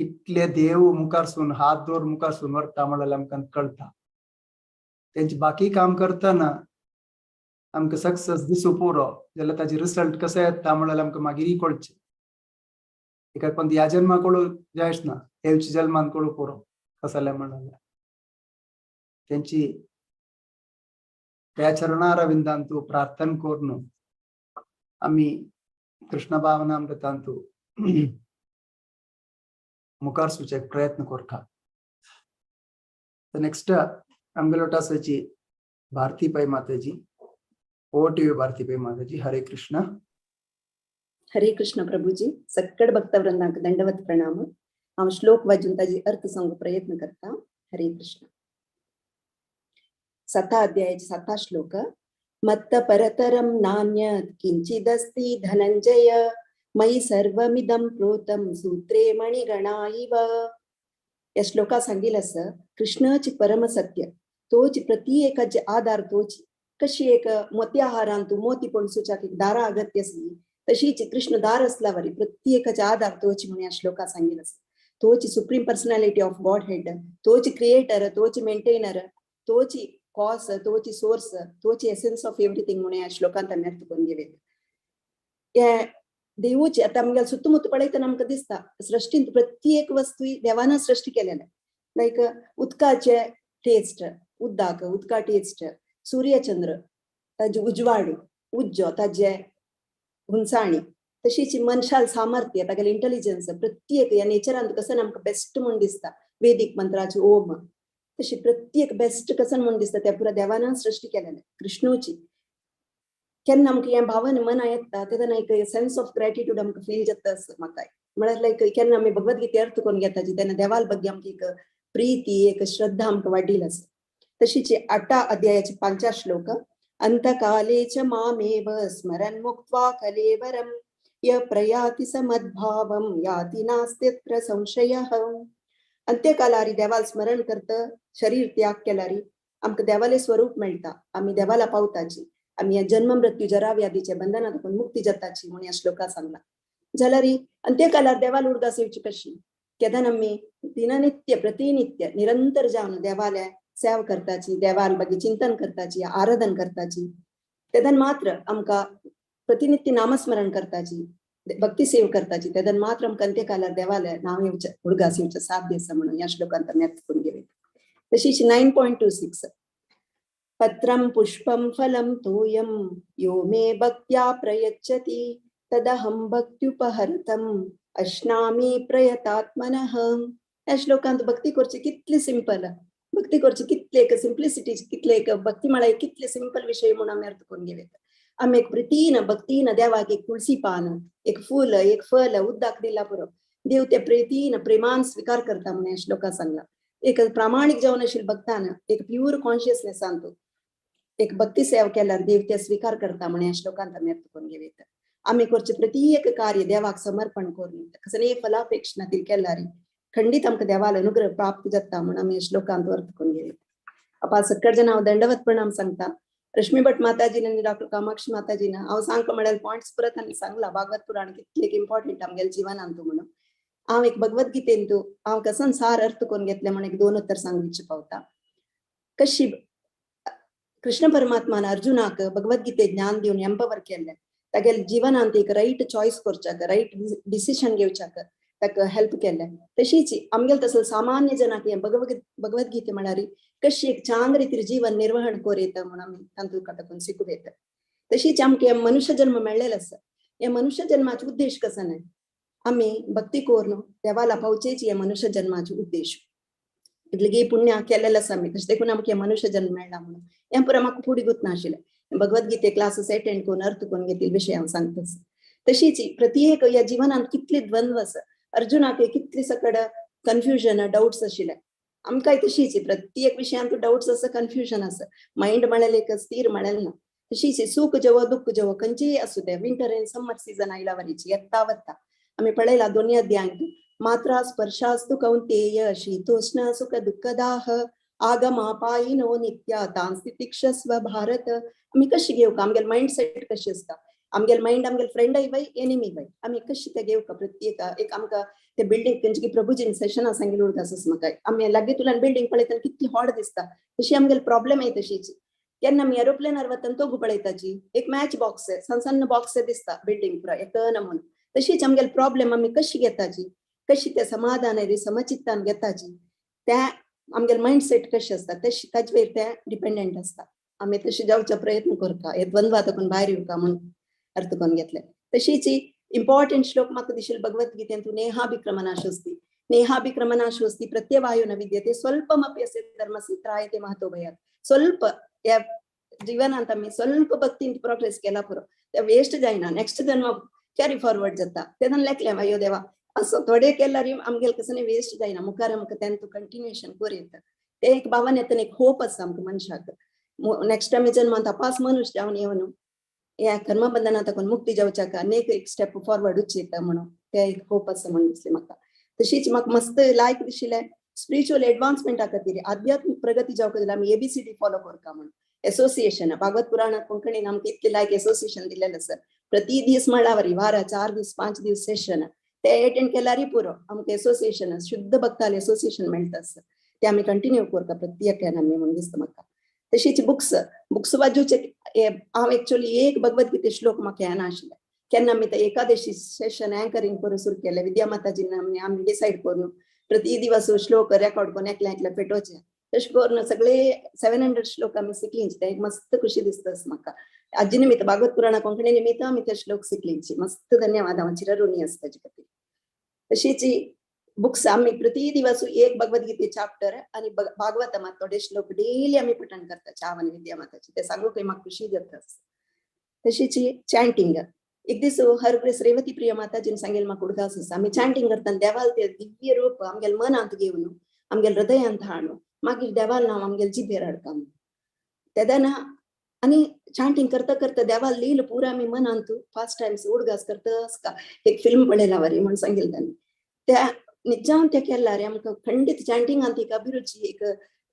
कितले देव मुखारसून हात दवर मुखारसून व्हरता म्हणल्यार आमकां कळटा. तेंचे बाकी काम करतना आमकां सक्सेस दिसू पुरो जाल्यार ताजे रिजल्ट कशें येता म्हणल्यार आमकां मागीर कळचें. एका पण या जन्माकडू जायच ना, हेवची जन्मांकडू पुरो कसले म्हणाले त्यांची त्या चरणारविंदांतु प्रार्थना करून आम्ही कृष्ण भावनामृतांतु मुखार सुचेक प्रयत्न करता. नेक्स्ट आमगेलो आसाची Bharati Pai Mataji. Over to you Bharati Pai Mataji. Hare Krishna. Hare Krishna Prabhuji. सक्कड भक्तवृंदांक दंडवत प्रणाम. हांव श्लोक वाजून ताजी अर्थ सांगू प्रयत्न करता. हरे कृष्ण. 7 अध्यायाचे 7 श्लोक. मत्त परतरं नान्यत् किंचिदस्ति धनंजय मयि सर्वमिदं प्रोतं सूत्रे मणिगणा इव. या श्लोका सांगील असं कृष्णाची परमसत्य तोच प्रति एकाचे आधार तोच कशी एक मोत्याहारांतु मोती पणसूच्याक एक दारा अगत्य असली तशीच कृष्ण दार असल्यावरी प्रत्येकाचे आधार तोच म्हणून या श्लोका सांगील असं. तोच supreme personality of Godhead, तोच क्रिएटर, तोच मेंटेनर, तोच कॉज, तोच सोर्स, तोच एसेन्स ऑफ एव्हरीथिंग म्हणून या श्लोकांत आमी अर्थ करून घेवया. हे देवूचे आतां आमगे सुत्तमुत्त पळयतना आमकां दिसता सृश्टींत प्रत्येक वस्तू देवान सृष्टी केलेले. लायक उदकाचे टेस्ट, उदक उदका टेस्ट, सूर्यचंद्र ताजे उजवाड, उज्जो ताजे हुनसाणी, तशीच मनशाल सामर्थ्य, तागेले इंटेलिजन्स, प्रत्येक ह्या नेचरांत कसं आमकां बेस्ट म्हूण दिसता वेदीक मंत्राचे ओम, तशी प्रत्येक बेस्ट कसं म्हूण दिसता त्या पुरा देवान सृष्टी केलेले कृष्णूची. केन्ना आमकां हें भावन मना येता तेन्ना एक सेन्स ऑफ ग्रेटिट्यूड आमकां फील जाता असं म्हाका. म्हळ्यार लायक केन्ना आमी भगवद्गीते अर्थ करून घेताची तेन्ना देवाल ಬಗ್ಗೆ आमकां एक प्रीती, एक श्रद्धा आमकां वाडील आसा. तशीच 8 अध्यायाचे 5 श्लोक. अंतकाले च मामेव स्मरन् मुक्त्वा कलेवरं य प्रयाति समद्भावं याति नास्त्यत्र संशयः. अंत्यकालारी देवाल स्मरण करत शरीर त्याग केलारी आमकां देवाले स्वरूप मेळटा, आमी देवाला पावताची, आमी ह्या जन्म मृत्यू जरा व्याधीच्या बंधनातून मुक्ती जाताची म्हणून ह्या श्लोका सांगला. जाल्यारी अंत्यकालार देवाल उडगास येवची कशी केदन आमी दिननित्य प्रतिनित्य निरंतर जावन देवाले सेवा करताची, देवाल ಬಗ್ಗೆ चिंतन करताची, आराधन करताची, तेदन मात्र आमकां प्रतिनित्य नामस्मरण करताची, भक्ती सेव करताची, तेदन मात्र आमकां अंत्यकालार देवाले नांव येवचें उडगास येवचें साध्य आसा म्हणून ह्या श्लोकांत आमी अर्थ करून घेवया. तशीच 9.26. पत्रं पुष्पं फलं तोयं यो मे भक्त्या प्रयच्छति तदहं भक्त्युपहर्तम् अश्नामि प्रयतात्मनः. ह्या श्लोकांत भक्ती करची कितली सिंपल, भक्ती करची कितले एक सिंप्लिसिटी, कितले एक भक्ती म्हळ्यार कितले सिंपल विशय म्हणून आमी अर्थ करून घेवया. आमी एक प्रितीन भक्तीन देवाक एक तुळसी पान, एक फूल, एक फल उदक दिला पुरो, देव ते प्रीतीन प्रेमान स्वीकार करता म्हणून ह्या श्लोका सांगला. एक प्रामाणीक जावन आशिल्ले भक्तान एक प्युअर कॉन्शियसनेसान तो एक भक्ती सेवा केल्यार देव ते स्वीकार करता म्हणून ह्या श्लोकांत आमी अर्थ करून घेवया. आमी करचें प्रत्येक कार्य देवाक समर्पण करून कसलेय फलापेक्षा ती केल्यार खंडीत आमकां देवाल अनुग्रह प्राप्त जाता म्हणून आमी ह्या श्लोकांत अर्थ करून घेवया. आपा सक्कड जण हांव दंडवत प्रणाम सांगता. रश्मी भट माताजीन आनी डॉक्टर कामाक्षी माताजीन हांव सांगता म्हळ्यार पॉयंट्स परत आनी सांगला भागवत पुराण कितलें इम्पॉर्टंट आमगेल्या जिवनांत म्हणून. हांव एक भगवद्गीतेंतू हांव कसन सार अर्थ करून घेतलें म्हणून एक 2 उत्तर सांगूची पावता. कशी कृष्ण परमात्मान अर्जुनाक भगवद्गीते ज्ञान दिवन एम्पवर केल्लें, तागेले जिवनांत एक रायट चॉयस करच्याक, रायट डिसिशन घेवच्याक ताका हेल्प केल्लें. तशीच आमगेले तसो सामान्य जनाक हें भगवद्गीते म्हळ्यार कशी एक चांग रितीर जीवन निर्वहण कोर येता म्हणून आमी तांतूत काडून शिकूं येता. तशीच आमकां हे मनुष्य जन्म मेळ्ळेलो आसा, ह्या मनुष्य जन्माचो उद्देश कसो न्हय, आमी भक्ती करून देवाला पावचेच हे मनुष्य जन्माचो उद्देश. इतलें पुण्य केलेलें आसा आमी, तशें देखून आमकां हे मनुष्य जन्म मेळ्ळा म्हणून हें पुरो म्हाका फुडें गुंतना आशिल्लें. भगवद्गीते क्लासीस अटेंड करून अर्थ करून घेतिल्ले विशय हांव सांगता. तशीच प्रत्येक ह्या जिवनांत कितले द्वंद्व आसा, अर्जुनाक कितले सकड कन्फ्युजन डाउट्स आशिल्ले, आमकांय तशीच प्रत्येक विशयांत डाउट्स आसा, कन्फ्युजन आसा, मायंड म्हळ्यार एक स्थिर म्हळ्यार ना. तशीच सुख जेवो दुःख जेवो खंयचेय आसूं तें विंटर आनी समर सीजन आयला वरीची येता वता आमी पळयला दोनी अध्यायांत मात्रा स्पर्शास्तु कौंतेय शीतोष्ण सुख दुःखदाह आगमापायिनो नित्या तांस्तितिक्षस्व भारत. आमी कशी घेवका, आमगेले मायंड सेट कशी आसता, आमगेले मायंड आमगेले फ्रेंडय वय एनिमी वय, आमी कशी ते घेवका. प्रत्येक एक आमकां ते बिल्डींग खंयची प्रभुजीन सेशना सांगिल्लें उरता आसा म्हाका, आमी लागीं तुल्यान बिल्डींग पळयतना कितली हॉट दिसता, तशी आमगेले प्रॉब्लेम आहे तशीच. केन्ना आमी एरोप्लेनार वतना तोगू पळयताची एक मॅच बॉक्स सण सण्ण बॉक्स दिसता बिल्डींग पुरा एक म्हणून, तशीच आमगेले प्रॉब्लेम आमी कशी घेताची, कशी ते समाधान समचित्तान घेताची, त्या आमगेले मायंडसेट कशी आसता तशी ताजे वयर ते डिपेंडंट आसता. आमी तशें जावचो प्रयत्न करता, हे द्वंद्वा ताकून भायर येवका म्हूण अर्थ करून घेतले. तशीच इम्पॉर्टंट श्लोक म्हाका दिशिल्लो भगवद्गीतेंत, नेहाभिक्रमनाशोस्ति नेहाभिक्रमनाशोस्ति प्रत्यवायो न विद्यते स्वल्पमपि अस्य धर्मस्य त्रायते महतो भयात्. ಸ್ವಲ್ಪ ह्या जिवनांत आमी ಸ್ವಲ್ಪ भक्तीन प्रोग्रेस केला पुरो, ते वेस्ट जायना, नेक्स्ट जन्म कॅरी फॉरवर्ड जाता. तेन्ना लेखलें अयो देवा असो थोडे केल्यार आमगेले कसं वेस्ट जायना, मुखार आमकां तेंतू कंटिन्युएशन करूं येता. ते एक भावन येतना एक होप आसा आमकां मनशाक, नेक्स्ट टायम जन्मांत अपास मनुष्य जावन येवन ह्या कर्मबंधना ताकून मुक्ती जावच्याक अनेक एक स्टेप फॉरवर्ड येता म्हणून ते एक होप आसा म्हणून दिसलें म्हाका. तशीच म्हाका मस्त लायक दिशिल्लें स्पिरिच्युअल एडवान्समेंटा खातीर, आध्यात्मिक प्रगती जावपाक जाल्यार आमी एबीसीडी फॉलो करता म्हणून एसोसिएशन भागवत पुराणात कोंकणीन आमकां इतले लायक एसोसिएशन दिलेलें आसा. प्रति दीस म्हणल्यार वारा 4 दीस 5 दीस सेशन ते अटेंड केल्यारय पुरो, आमकां एसोसिएशन शुद्ध भक्ताले एसोसिएशन मेळटा आसा, ते आमी कंटिन्यू करता प्रत्येकान आमी म्हणून दिसता म्हाका. तशीच बुक्स बुक्स बाजूचे हांव एक्चुअली एक भगवद्गीते श्लोक म्हाका येना आशिल्लें. केन्ना आमी ते एकादशी सेशन अँकरिंग करून सुरू केलें, विद्या माताजीन आमी डिसायड करून प्रति दिवस श्लोक रेकॉर्ड करून एकल्या एकल्या पेटोवचे, तशें करून सगळे 700 श्लोक आमी शिकलींची. ते एक मस्त खुशी दिसता म्हाका. आजी निमित्त भागवत पुराणा कोंकणी निमित्त आमी ते श्लोक शिकलींची. मस्त धन्यवाद, हांव चिरऋणी आसा ताजे खातीर. तशीच बुक्स आमी प्रति दिवस एक भगवद्गीते चॅप्टर आनी भागवतमात थोडे श्लोक डेली आमी पठण करता हांव आनी विद्या माताची, ते सांगूंकय म्हाका खुशी जाता. तशीच चॅन्टिंग एक दीस हर ग्रेस रेवती प्रिय माताजीन सांगेल म्हाका उडगास आसा, आमी चॅन्टिंग करतना देवाल ते दिव्य रूप आमगेले मनांत घेवन आमगेले हृदयांत हाडून मागीर देवाल नांव आमगेले जिबेर हाडटा तेन्ना आनी चॅन्टिंग करता करता देवाल लील पुरा आमी मनांत फास्ट टायम्स उडगास करता एक फिल्म पळयला वरी म्हूण सांगेल तांणी. त्या निजान ते केल्यार आमकां खंडीत चॅन्टिंगांत एक अभिरुची एक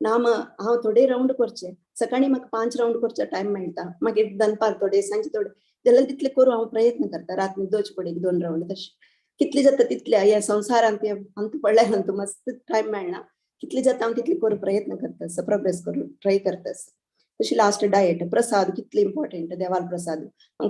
नाम हांव थोडे रावंड करचे, सकाळी म्हाका 5 रावंड करचे टायम मेळटा, मागीर दनपार थोडे सांजे थोडे जाल्यार तितले करूं हांव प्रयत्न करता. रात दोच पडे 2 रावंड तशें कितले जाता तितले ह्या संवसारांत अंत पडल्यार अंत मस्त टायम मेळना, कितले जाता हांव तितले करूं प्रयत्न करता, प्रोग्रेस करूं ट्राय करता. तशी लास्ट डायट प्रसाद कितले इम्पॉर्टंट देवाल प्रसाद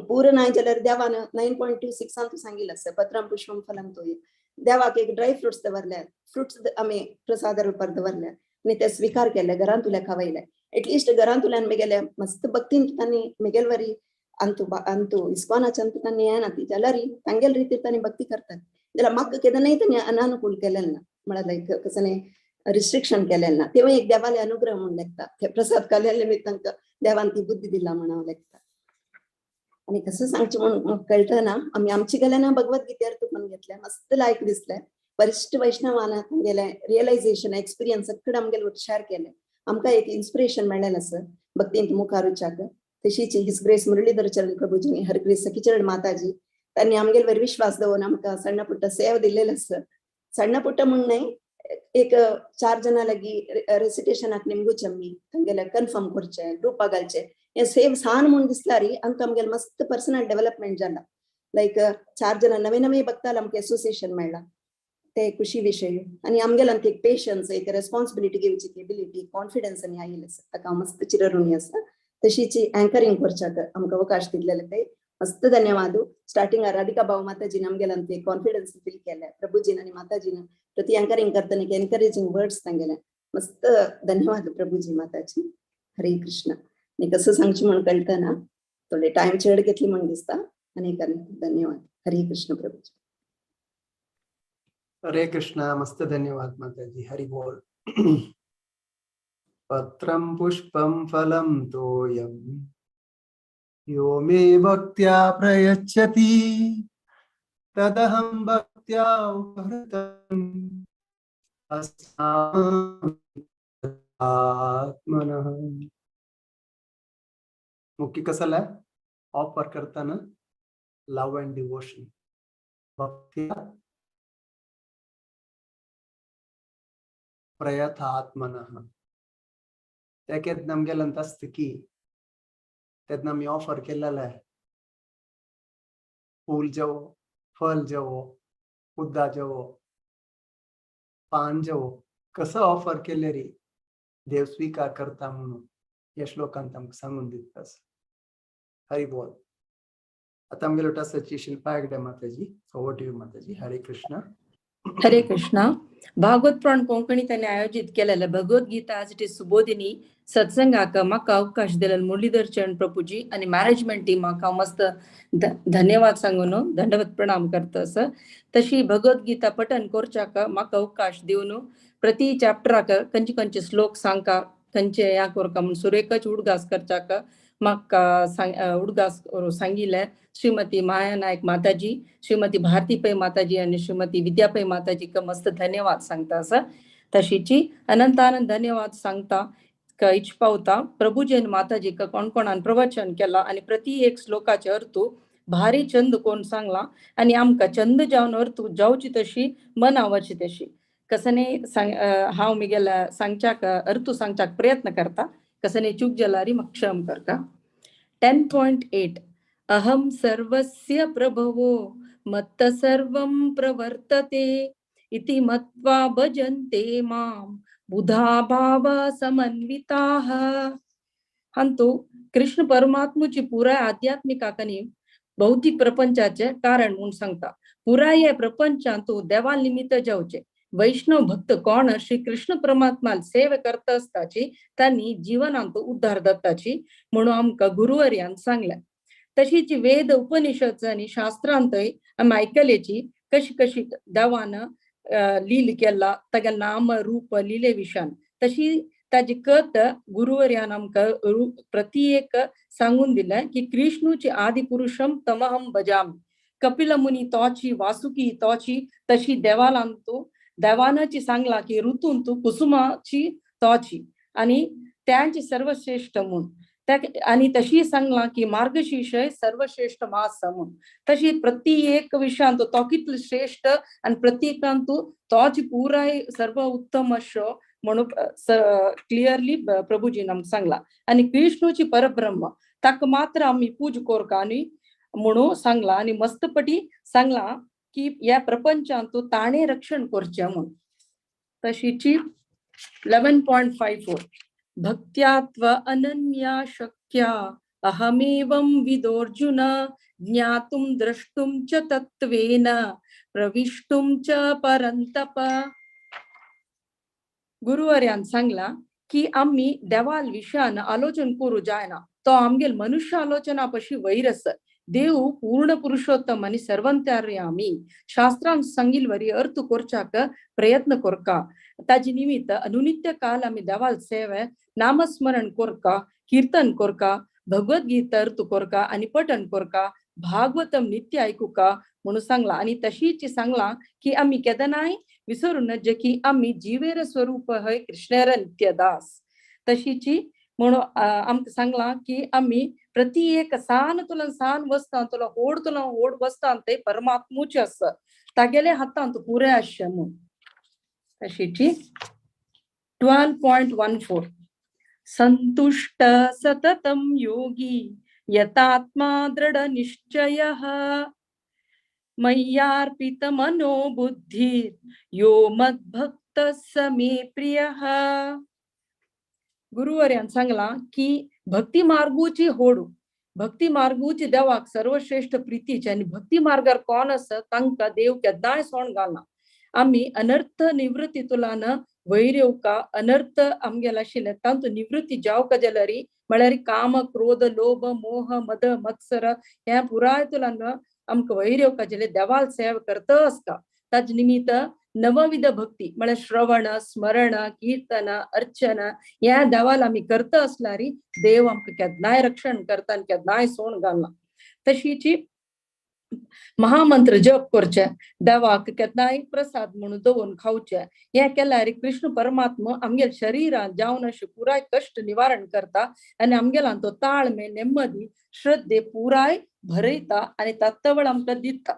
पुरो नाय जाल्यार देवान 9.26 सांगिल्लें आसा पत्रम पुष्पम फलम तोय देवाक एक ड्राय फ्रुट्स दवरले, फ्रुट्स आमी प्रसादा रुपार दवरले आनी ते स्विकार केले, घरांतुल्या खावयले. एटलिस्ट घरांतुल्यान मेगेले मस्त भक्तीन तांणी मेगेल वरी अंतू अंतू इस्कॉनाच्या अंतू तांणी येना ती जाल्यार तांगेल रितीर तांणी भक्ती करतात. जाल्यार म्हाका केन्नाय तांणी अनानुकूल केलें ना, म्हळ्यार लायक कसलें रिस्ट्रिक्शन केलें ना, तेवूय एक देवाले अनुग्रह म्हूण लेखता. ते प्रसाद खाल्ले निमित्त तांकां देवान ती बुद्धी दिला म्हण हांव लेखता. आनी कसं सांगचें म्हूण कळटा ना, आमी आमची गेल्यान भगवद्गीतेर तुकून घेतलें, मस्त लायक दिसलें. वरिश्ठ वैष्णवान तांगेलें रियलायझेशन एक्सपिरियन्स सगळें आमगेले शेअर केलें, आमकां एक इन्स्पिरेशन मेळ्ळें आसा भक्तींत मुखार वच्चाक. तशीच his grace Muralidhar चरण प्रभुजी हर ग्रेस सखीचरण माताजी तांणी आमगेले वयर विश्वास दवरून आमकां सण्ण पुट्ट सेव दिल्लेलें आसा. सण्ण पुट्ट म्हूण न्हय, एक 4 जाणां लागीं रेसिटेशनाक निमगूचे आमी तांगेले कन्फर्म करचें, ग्रुपा घालचें, हें सेव सान म्हूण दिसल्यार आमकां आमगेलें मस्त पर्सनल डेव्हलपमेंट जाला. लायक 4 जाणां नवे नवे भक्ताल आमकां एसोसिएशन मेळ्ळां, ते खुशी विशय. आनी आमगेल्यान एक पेशन्स एक रेस्पॉन्सिबिलिटी घेवची एबिलिटी कॉन्फिडन्स आनी आयिल्लें आसा, ताका हांव मस्त चिरऋणी आसा. तशीच अँकरिंग करच्याक आमकां अवकाश दिल्लेले ते मस्त धन्यवाद. स्टार्टिंग राधिका भाऊ माताजीन आमगेल्यान ते कॉन्फिडन्स फील केले, प्रभुजीन आनी माताजीन प्रति अँकरिंग करतना एक एनकरेजिंग वर्ड्स तांगेले, मस्त धन्यवाद प्रभुजी माताजी. हरे कृष्ण. आनी कसं सांगचें म्हूण कळटा ना, थोडे टायम चड घेतली म्हूण दिसता. अनेक अनेक धन्यवाद. हरे कृष्ण प्रभुजी. हरे कृष्ण. मस्त धन्यवाद माताजी. हरि बोल. पत्रं पुष्पं फलं तोयं यो मे भक्त्या प्रयच्छति तदहं भक्त्या उपहृतं आत्मनः. मुख्य कसला ऑफर करताना लव अँड डिवोशन, भक्त्या प्रयत आत्मनः. त्याकेत नमगेलंत असतं की तेन्ना आमी ऑफर केलेलें फूल जेवो, फल जेवो, उद्दा जेवो, पान जेवो, कसं ऑफर केले रे देव स्वीकार करता म्हणून ह्या श्लोकांत आमकां सांगून दिता. हरि बोल. आतां आमगेलो आसाची Shilpa Hegde Mataji. Over to you Mataji. Hare Krishna. Hare Krishna. Bhagwat Purana Konkani त्यांनी आयोजित केलेलं भगवद्गीता आज it is Subodhini सत्संगाक म्हाका अवकाश दिलेलो मुरलीधर चरण प्रभुजी आणि मॅनेजमेंट टीमाक हांव मस्त धन्यवाद सांगून दंडवत प्रणाम करता सर. तशी भगवद्गीता पठन करच्याक म्हाका अवकाश दिवन प्रति चॅप्टराक खंयचे खंयचे श्लोक सांगका खंयचे ह्या करका म्हूण सुरेकच उडगास करच्याक म्हाका उडगास सांगिल्लें श्रीमती माया नायक माताजी, श्रीमती भारती पै माताजी आणि श्रीमती विद्या पै माताजीक मस्त धन्यवाद सांगता सर. तशीची अनंतानंद धन्यवाद सांगता इच पावता प्रभुजी आणि माताजीक कोण कोणान प्रवचन केला आणि प्रति एक श्लोकाचे अर्थ भारी चंद कोण सांगला आणि आमकां चंद जावन अर्थ जावची तशी मनावची तशी कसने सांग हांव मिगेल्या सांगच्याक अर्थ सांगच्याक प्रयत्न करता कसने चूक जाल्यार म्हाका क्षम करका. 10.8 अहं सर्वस्य प्रभवो मत्त सर्वं प्रवर्तते इति मत्वा भजन्ते मां बुधा भाव समन्विताः. हंतु कृष्ण परमात्मुची पुराय आध्यात्मिक आकनी भौतिक प्रपंचाचे कारण म्हूण सांगता. पुराय प्रपंचांतु देवा निमित्त जावचे वैष्णव भक्त कोण श्री कृष्ण परमात्मा सेवा करता आसताची तांणी जीवनांत उद्धार दत्ताची म्हणून आमकां गुरुवर्यान सांगलें. तशीच वेद उपनिषद आनी शास्त्रांतय आमी आयकल्याची कशी कशी देवान लील केला तागे नाम रूप लिले विशान तशी ताजी कथ गुरुवर्यान आमकां प्रति एक सांगून दिलें की कृष्णूची आदि पुरुषम तमहम भजामि. कपिल मुनी तोची वासुकी तोची तशी देवालांतू देवानाची सांगला की ऋतून तू कुसुमाची तोची आणि त्यांची सर्वश्रेष्ठ म्हूण आणि तशी सांगला की मार्गशीर्ष सर्वश्रेष्ठ मास म्हणून. तशी प्रत्येक विषयांत तो कितलो श्रेष्ठ आणि प्रत्येकांतू तोची पुराय सर्व उत्तम अशो म्हणून क्लियरली प्रभुजीन आमकां सांगला. आणि कृष्णूची परब्रह्म ताका मात्र आमी पूज कोरका आनी म्हणून सांगला आणि मस्तपटी सांगला की ह्या प्रपंचांतू ताणें रक्षण करचें म्हणून. तशीची 11.54 भक्त्यात्व अनन्या शक्या अहमेवं विदोर्जुन ज्ञातुं द्रष्टुं च तत्त्वेन प्रविष्टुं च परंतप. गुरुवर्यान सांगला की आमी देवाल विशयान आलोचन करू जायना तो आमगेल मनुष्य आलोचना पशी वैर आसा. देव पूर्ण पुरुषोत्तम आणि सर्वंतर्यामी शास्त्रांत सांगिल वरी अर्थ करच्याक प्रयत्न करका. ताजे निमित्त अनुनित्य काल आमी देवाल सेवे नामस्मरण करका, कीर्तन करका, भगवद्गीता अर्थ करका आणि पठण करका, भागवतम नित्य ऐकूका म्हणून सांगला. आणि तशीच सांगला की आमी केदनाय विसरू नजे की आमी जिवेर स्वरूप हय कृष्णेर नित्यदास. तशीची म्हणून आमकां सांगला की आमी प्रति एक सान तुला सान वस्तां तुला होड तुला होड वस्तां ते परमात्मूच आसा तागेले हातांत पुरे आसचें म्हूण. तशीची 12.14 संतुष्ट सततं योगी यतात्मा दृढ निश्चयः मय्यार्पित मनोबुद्धिर् यो मद्भक्त स मे प्रियः. गुरुवर्यान सांगला की भक्ती मार्गूची होडू भक्ती मार्गूची देवाक सर्वश्रेष्ठ प्रितीची आणि भक्ती मार्गार कोण आसा तांकां देव केन्नाय सोण घालना. आमी अनर्थ निवृत्ती तुलान वैर येवका अनर्थ आमगेल आशिल्ले तांतू निवृत्ती जावका जाल्यार म्हळ्यार काम क्रोध लोभ मोह मद मत्सर हे पुराय तुलान आमकां वैर येवका जाल्यार देवाल सेवा करता आसता. ताजे निमित्त नवविध भक्ती म्हळ्यार श्रवण स्मरण कीर्तन अर्चन ह्या देवाल आमी करता आसल्यार देव आमकां केन्नाय रक्षण करता आनी केन्नाय सोण घालना. तशीची महामंत्र जप करचे देवाक केन्नाय प्रसाद म्हणून दवरून खावचे हें केल्यार कृष्ण परमात्मा आमगेल शरीरान जावन अशें पुराय कश्ट निवारण करता आनी आमगेलान तो ताळमे नेम्मदी श्रद्धे पुराय भरयता आनी तत्वळ आमकां दिता.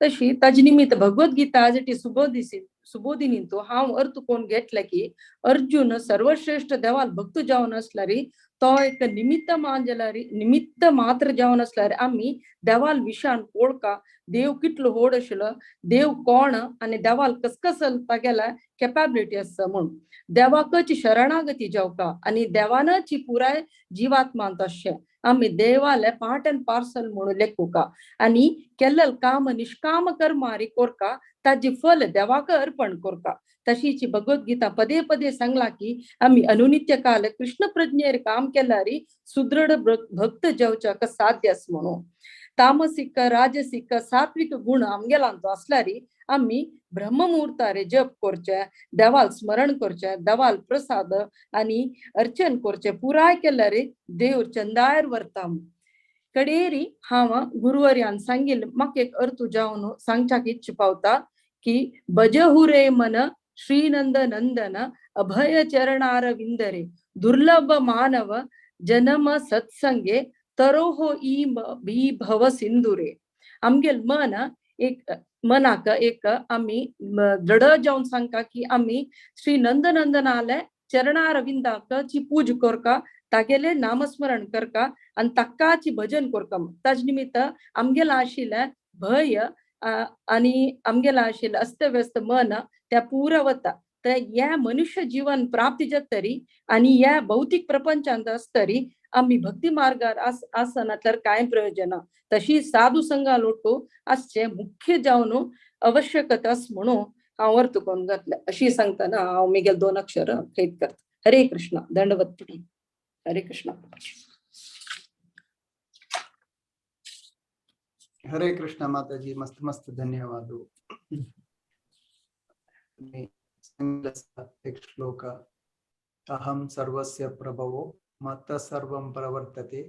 तशी ताजे निमित्त भगवद्गीता आज ती सुबोधिनी तो हांव अर्थ कोण घेतले की अर्जुन सर्वश्रेष्ठ देवाल भक्त जावन आसल्यार तो एक निमित्त मान जाल्यार निमित्त मात्र जावन आसल्यार आमी देवाल विशान ओळखा देव कितलो व्हड आशिल्लो देव कोण आनी देवाल कसकसल तागेल्या कॅपेबिलिटी आसा म्हणून देवाकच शरणागती जावका आनी देवानच पुराय जिवात्मान तशें आमी देवाले पार्ट अँड पार्सल म्हणून लेखुका आनी केल्लल काम निष्काम कर्मारी कोरका ताजी फल देवाक अर्पण कोरका. तशीची भगवद्गीता पदे पदे सांगला की आमी अनुनित्य काल कृष्ण प्रज्ञेर काम केल्यारी सुदृढ भक्त जावच्याक साध्य आस म्हणून. तामसिक राजसिक सात्विक गुण आमगेलांतो असल्यारी आमी ब्रह्ममुहूर्तारे जप करचे, देवाल स्मरण करचे, देवाल प्रसाद आणि अर्चन करचे पुराय केल्यारे देव चंदायर वरता. कडेरी हांव गुरुवर्यान सांगिल म्हाका एक अर्थ जावन सांगच्याक इच्छ पावता की भजहुरे मन श्रीनंद नंदन अभय चरणारविंदरे दुर्लभ मानव जन्म सत्संगे तरोहो ई भव सिंधुरे. आमगेल मन एक मनाक एक आमी दृढ जावन सांगता की आमी श्री नंदनंदनाले चरणारविंदाक ची पूज करका, तागेले नामस्मरण करका आनी ताकाची भजन करका. ताजे निमित्त आमगेला आशिल्लें भय आनी आमगेला आशिल्लें अस्तव्यस्त मन त्या पुरा वता. तर ह्या मनुष्य जीवन प्राप्ती जातरी आनी ह्या भौतीक प्रपंचांत आसतरी आमी भक्ती मार्गार आसना तर कांय प्रयोजन ना. तशी साधू संघा लोटो आसचे मुख्य जावन आवश्यकता आस म्हणून हांव अर्थ करून घातल्या. अशी सांगतना हांव मिगेल दोन अक्षर खेद करता. हरे कृष्ण. दंडवत. हरे कृष्ण. हरे कृष्ण माताजी, मस्त मस्त धन्यवाद. एक श्लोक अहं सर्वस्य प्रभवो मत्तः सर्वं प्रवर्तते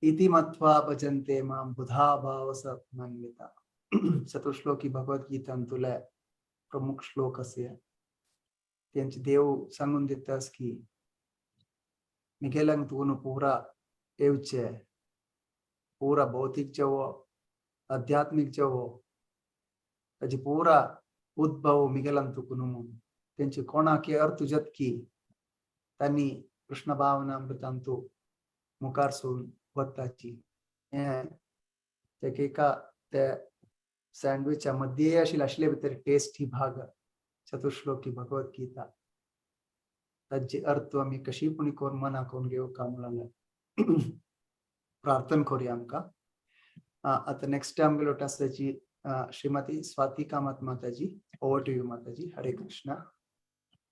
इति मत्वा भजन्ते मां बुधा भाव समन्विता. चतुश्लोकी भगवद्गीतांतुले प्रमुख श्लोक असे त्यांचे देव सांगून दितास की मिगेलांक तुवन पुरा येवचे पुरा भौतिक जेवो आध्यात्मिक जेवो ताजी पुरा उद्भव मिगेलांक तुकून म्हणून त्यांचे कोणाक अर्थ जतकी तांणी कृष्ण भावनामृतांतु मुखार सून वताची एका त्या सँडविचा मध्ये अशी आशिल्ले भितर टेस्ट ही भाग चतुश्लोकी भगवद्गीता ताजे अर्थ आमी कशी पुणी करून मना करून घेवका म्हणून प्रार्थना करूया आमकां. आता नेक्स्ट टाइम गेलो आसल्याची Shrimati Swati Kamat Mataji. Over to you Mataji. Hare Krishna.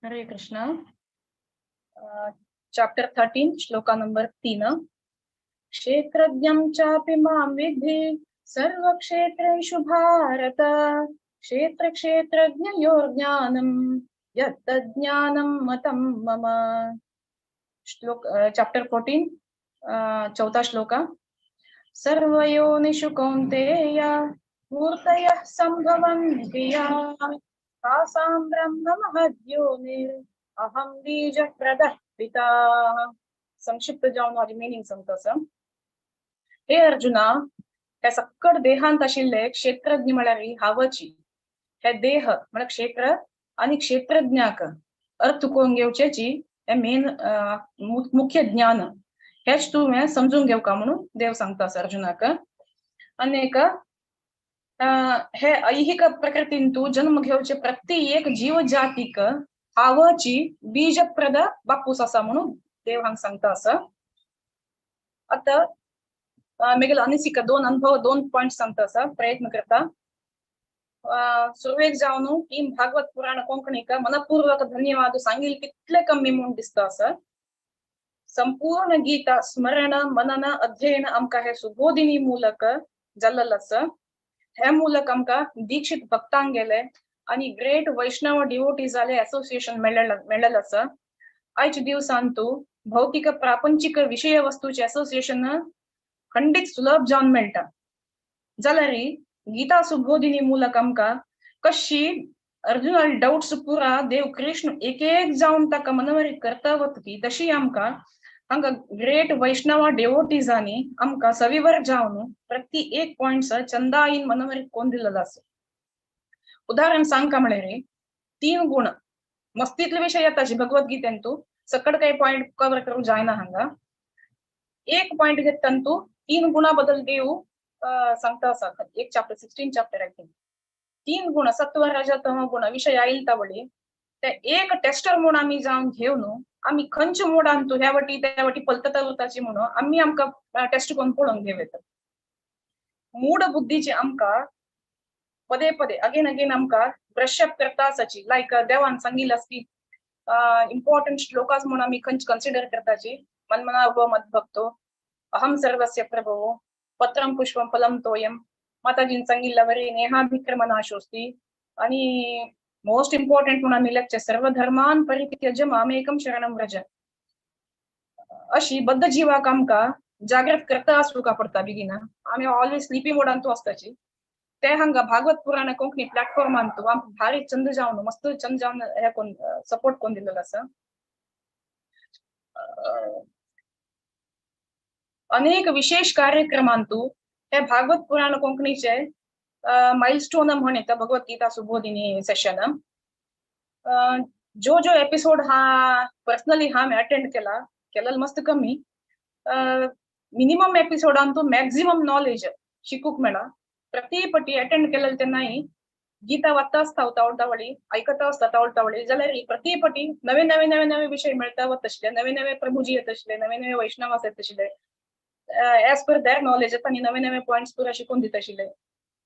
Hare Krishna. Chapter 13 shloka number 3. क्षेत्रज्ञं चापि मां विद्धि सर्वक्षेत्रेषु भारत क्षेत्र क्षेत्रज्ञयोर्ज्ञानं यत्तज्ज्ञानं मतं मम. श्लोक चॅप्टर 14 चौथा श्लोक. सर्वयोनिषु कौन्तेय मूर्तयः संभवन्ति याः तासां ब्रह्म महद्योनिर् अहं बीजप्रदः पिता. संक्षिप्त जावन हाजी मिनींग सांगता आसा. हे अर्जुना, हे सक्कड देहांत आशिल्ले क्षेत्रज्ञ म्हळ्यार हांवची. हे देह म्हळ्यार क्षेत्र आनी क्षेत्रज्ञाक अर्थ करून घेवचेची हे मेन मुख्य ज्ञान हेच तुवें समजून घेवका म्हणून देव सांगता आसा अर्जुनाक. आनी हे ऐहिक प्रकृतीन तूं जन्म घेवचे प्रत्येक जीवजातीक हांवची बीजप्रद बापूस आसा म्हणून देव हांगा सांगता आसा. आतां मेगेलो अनिसिक दोन अनुभव दोन पॉयंट सांगता आसा प्रयत्न करता. सुरवेक जावन टीम भागवत पुराण कोंकणीक मनपूर्वक धन्यवाद सांगील कितले कमी म्हूण दिसता आसा. संपूर्ण गीता स्मरण मनन अध्ययन आमकां हे सुबोधिनी मूलक जाल्लें आसा. हे मूलक आमकां दीक्षित भक्तांक गेले आनी ग्रेट वैष्णव डिवोटीजाले एसोसिएशन मेळ्ळेलें आसा. आयच्या दिवसान तूं भौतिक प्रापंचिक विशय वस्तूचे एसोसिएशन खंडीत सुलभ जावन मेळटा. जाल्यार गीता सुबोधिनी मूलक आमकां कशी अर्जुनाले डाउट्स पुरा देव कृष्ण एक एक जावन ताका मनवरी करता वतकी तशी आमकां हांगा ग्रेट वैष्णव डेवोटीजांनी आमकां सविवर जावन प्रति एक पॉयंट्स चंदाईन मनवरी कोण दिलेलो आसा. उदाहरण सांगका म्हळ्यार तीन गुण मस्तीतले विशय येता भगवद्गीतेन तूं सकट काही पॉयंट कवर करूंक जायना. हांगा एक पॉयंट घेता तूं तीन गुणा बद्दल देव सांगता आसा. एक चॅप्टर 16 चॅप्टर I think तीन गुण सत्व रज तम गुण विषय आईल तावळी ते एक टेस्टर म्हूण आमी जावन घेवन आमी खंयच्या मोडान तूं ह्या वटी त्या वटी पलतता उरताची म्हणून आमी आमकां टेस्ट करून पळोवन घेव येता. मूड बुद्धीची आमकां पदे पदे अगेन अगेन आमकां ब्रश अप करता आसाची. लायक देवान सांगिल्लें आसा की इम्पॉर्टंट श्लोकास म्हणून आमी खंयचे कन्सिडर करताची. मनमना भव मद्भक्तो अहम सर्वस्य प्रभवो पत्रम पुष्पम फलम तोयम, माताजीन सांगिल्ल्या वरी नेहाभिक्रमनाशोस्ती. आणि मोस्ट इम्पॉर्टंट म्हणून आमी लेखचे सर्व धर्मान परित्यज मामेकम शरणम व्रज. अशी बद्ध जिवाक आमकां जागृत करता आसूंक पडटा बेगीन. आमी ऑलवेज स्लिपी मोडान तूं आसताची. ते हांगा भागवत पुराण कोंकणी प्लॅटफॉर्मान तूं आमकां भारी चंद जावन मस्त चंद जावन हे कोण सपोर्ट कोण दिलेलो आसा. अनेक विशेष कार्यक्रमांतू हे भागवत पुराण कोंकणीचे माइलस्टोन म्हण येता भगवत गीता सुबोधिनी सेशन. जो जो एपिसोड हा पर्सनली हांवें अटेंड केला केलेलो मस्त कमी, मिनिमम एपिसोडान तूं मॅक्झिमम नॉलेज शिकूंक मेळा. प्रति पटी अटेंड केलेले तेन्नाय गीता वाचता आसता हांव तावळ तावळी, आयकता आसता तावळ तावळी, जाल्यार प्रति पटी नवे नवे नवे नवे विशय मेळटा वता आशिल्ले, नवे नवे प्रभुजी येत आशिल्ले, नवे नवे वैष्णव येत आशिल्ले. एज पर there knowledge तांणी नवे नवे पॉयंट्स पुरा शिकून दिता आशिल्ले.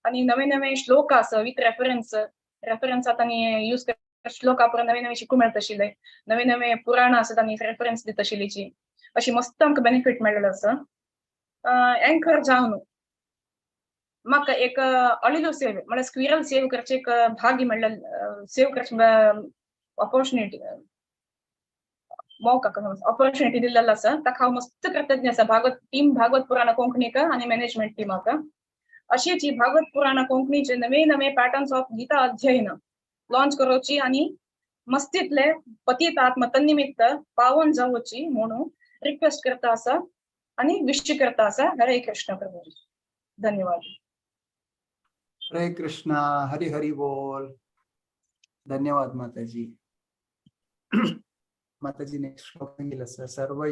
आनी नवे नवे श्लोक आसा विथ रेफरन्स, रेफरन्स तांणी यूज श्लोका पुरा नवे नवे शिकूंक मेळटा आशिल्ले. नवे नवे पुराणां आसा तांणी रेफरन्स दिता आशिल्लीची. अशी मस्त आमकां बेनिफीट मेळ्ळेलो आसा. एंकर जावन म्हाका एक अळिलो सेव म्हळ्यार स्क्विरल सेव करचें एक भाग्य मेळ्ळें, सेव करचें ऑपॉर्च्युनिटी मौका ऑपॉर्च्युनिटी दिल्लेलो आसा. ताका हांव मस्त कृतज्ञ आसा भागवत टीम भागवत पुराण कोंकणीक आनी मॅनेजमेंट टिमाक. अशीच ही भागवत पुराण कोंकणीचे नवे नवे पॅटर्न्स ऑफ गीता अध्ययन लॉन्च करोची आनी मस्तीतले पतित आत्मा तन्निमित्त पावन जावची म्हणून रिक्वेस्ट करता आसा आनी विश करता आसा. हरे कृष्ण प्रभुजी, धन्यवाद. हरे कृष्णा, हरि हरि बोल. धन्यवाद माताजी. माताजी नेक्स्ट श्लोक सांगितलं सर. सर्व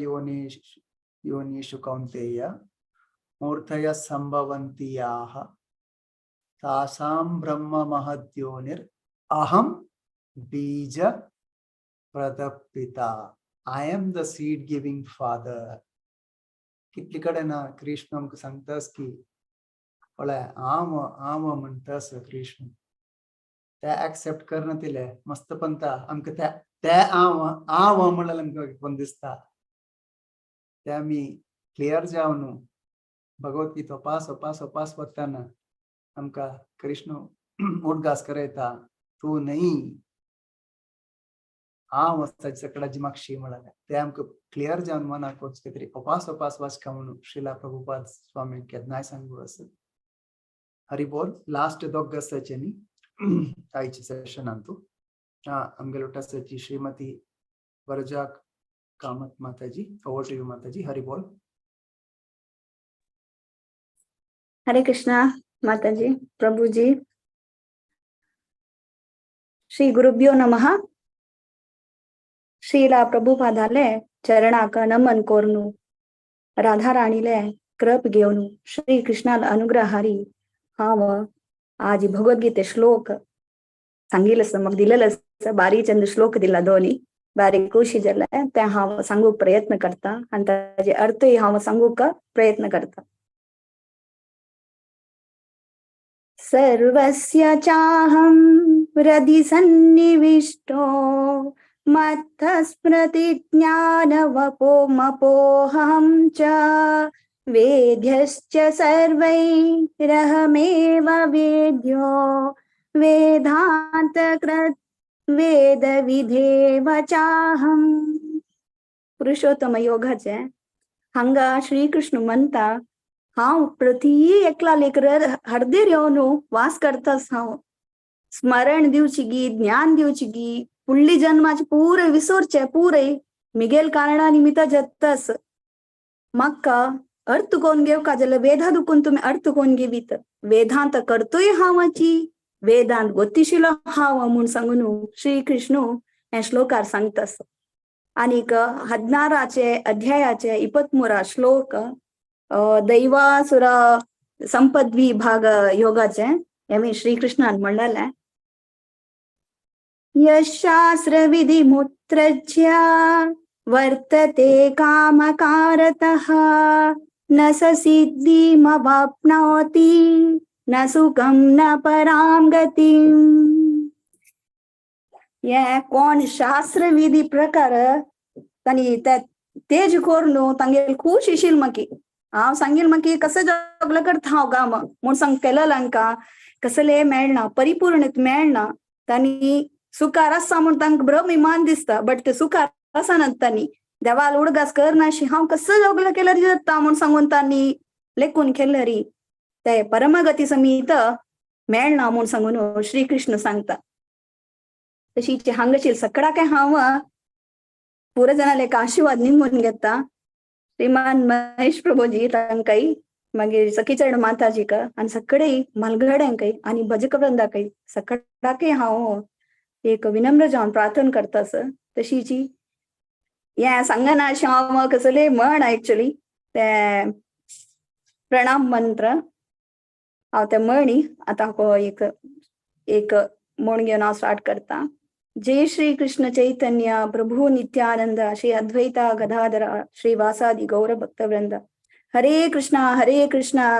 योनिषु कौन्तेय मूर्तयः संभवन्ति याः तासां ब्रह्म महद्योनिर् अहं बीज प्रदपिता. I am the seed giving father. कितली कडेन ना कृष्ण आमकां सांगतास की पळय हांव हांव म्हणटास कृष्ण, ते एक्सेप्ट करना तिले मस्त पंता आमकां ते ते हांव हांव म्हणल्यार आमकां कोण दिसता. ते आमी क्लियर जावन Bhagavad Gita pass pass pass वताना आमकां कृष्ण उडगास करयता, तूं न्हय हांव सकडाची मागशी म्हळ्यार ते आमकां क्लियर जावन मनाक वचचे तरी अपास अपास वाचका म्हणून श्रीला प्रभुपाद स्वामी केन्नाय सांगू आसत. हरी बोल. लास्ट दोग आसाचे न्ही आयच्या सेशनान तूं आमगेलो आसाची श्रीमती Varja Kamat Mataji. Over to you Mataji. Hari बोल. हरे कृष्णा माताजी, प्रभुजी, श्री गुरुभ्यो नमः. श्रीला प्रभुपादाले चरणाक नमन कोरनु, राधा राणीले कृप घेवनु, श्री कृष्णाल अनुग्रहारी हांव आज भगवद्गीते श्लोक सांगिल्लें आसा, म्हाका दिलेलें आसा. बारीक चंद श्लोक दिला दोनी बारीक खुशी जालें तें हांव सांगूंक प्रयत्न करता आनी ताजे अर्थूय हांव सांगूंक प्रयत्न करता. सर्वस्य चाहं हृदि सन्निविष्टो मत्तः स्मृतिज्ञानवपोमपोहं च वेद्यश्च सर्वैरहमेव वेद्यो वेदान्तकृत् वेदविधेव चाहं. पुरुषोत्तम योगाचे हांगा श्रीकृष्ण म्हणटा हांव प्रति एकला लेकर हरदेर येवन वास करतास. हांव स्मरण दिवची गी, ज्ञान दिवची गी, फुडली जन्माचे पुरे विसरचे पुरे मिगेल कारणा निमित्त जत्तस. म्हाका अर्थ कोण घेवका जाल्यार वेदा दुखून तुमी अर्थ कोण घेवीत. वेदांत करतोय हांवाची, वेदांत गोतिशिलो हांव म्हूण सांगून श्री कृष्ण हे श्लोकार सांगतास. आनीक 16 अध्यायाचे 23 श्लोक दैवासुर संपद विभाग योगाचे हें श्रीकृष्णान म्हणलेलें. यशास्त्र विधिमुत्रज्य वर्तते कामकारतः न स सिद्धिमवाप्नोति न सुखं न परां गतिम्. हे कोण शास्त्र विधी प्रकार तांणी ते तेज करून तांगेल खूश येशील मागीर हांव सांगील मागीर कसं जगलं करता हांव गा म्हूण सांग केलं तांकां कसलें मेळना, परिपूर्ण मेळना. तांणी सुखार आसा म्हूण तांकां भ्रम इमान दिसता, बट ते सुखार आसना. तांणी देवाल उडगास करनाशी हांव कसं जगलं केल्यार जाता म्हूण सांगून तांणी लेखून केलं री ते परमगती समीत मेळना म्हूण सांगून श्रीकृष्ण सांगता. तशीच हांगशील सगळा काय हांव पुरा जाणां एक आशीर्वाद निमून घेता. श्रीमान महेश प्रभुजी तांकां, मागीर सखीचरण माताजीक आनी सगळे मालगड्यांकय आनी भजक वृंदाकय सगळ्याकय हांव एक विनम्र जावन प्रार्थना करता सर. तशीची हें सांगना अशें हांव कसलें म्हण एक्चुअली ते प्रणाम मंत्र हांव ते म्हणी आतां एक एक म्हण घेवन हांव स्टार्ट करता. जय श्री कृष्ण चैतन्य प्रभु नित्यानंद श्री अद्वैता गदाधर श्री वासादि गौर भक्तवृंद. हरे कृष्णा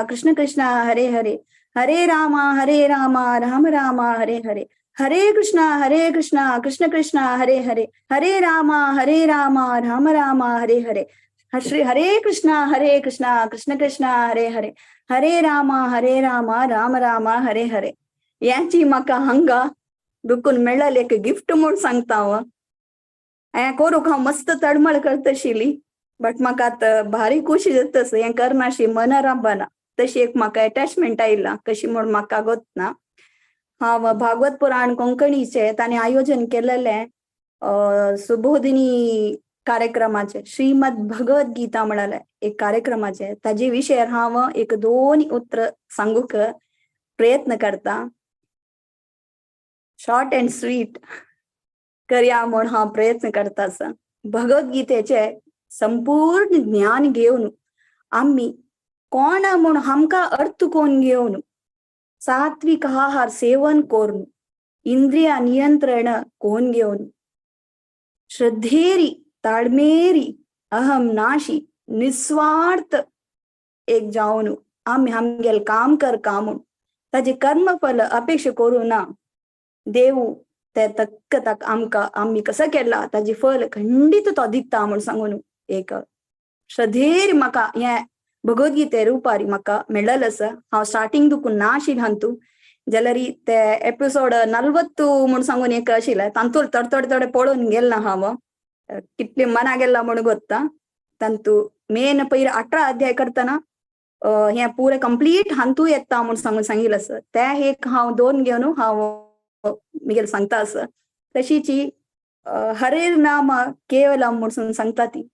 कृष्ण कृष्ण हरे हरे, हरे राम राम राम हरे हरे, हरे कृष्णा कृष्ण कृष्ण हरे हरे, हरे राम राम राम हरे हरे, श्री हरे कृष्णा कृष्ण कृष्ण हरे हरे, हरे राम राम राम हरे हरे. याची म्हाका हांगा दुखून मेळ्ळें एक गिफ्ट म्हूण सांगता हांव. हें करूंक हांव मस्त तळमळ करतशिली, बट म्हाका आतां भारी खुशी जाता हें करनाशी मन राबना. तशी एक म्हाका एटॅचमेंट आयला कशी म्हूण म्हाका गोतना. हांव भागवत पुराण कोंकणीचे ताणें आयोजन केलेलें सुबोधिनी कार्यक्रमाचे श्रीमद भगवद गीता म्हणाले एक कार्यक्रमाचे ताजे विशयार हांव एक दोन उतर सांगूंक प्रयत्न करता. शॉर्ट अँड स्वीट करया म्हूण हांव प्रयत्न करता. भगवद्गीतेचे संपूर्ण ज्ञान घेवन आमी कोण म्हूण आमकां अर्थ कोण घेवन सात्विक आहार सेवन करून इंद्रिया नियंत्रण कोण घेवन श्रद्धेरी ताळमेरी अहम नाशी निस्वार्थ एक जावन आमी आमगेल काम कर काम ताजे कर्मफल अपेक्षा करू ना देव ते तक्क ताक आमकां आमी कसं केला ताजी फल खंडीत तो दिता म्हूण सांगून एक श्रद्धेर म्हाका हें भगवद्गीते रुपारी म्हाका मेळ्ळें आसा. हांव स्टार्टींग दुखून ना आशिल्लें हातूंत जाल्यार ते एपिसोड 40 म्हूण सांगून एक आशिल्लें तातूंत थोडे थोडे थोडे पळोवन गेल ना हांव कितले मना गेला म्हूण गोत्ता. तातूंत मेन पयर 18 अध्याय करतना हें पुरें कंप्लीट हातूंत येता म्हूण सांगून सांगिल्लें आसा. ते एक हांव दोन घेवन हांव मिगेल सांगता आसा. तशीची हरेर नाम केवलम म्हूण सांगता ती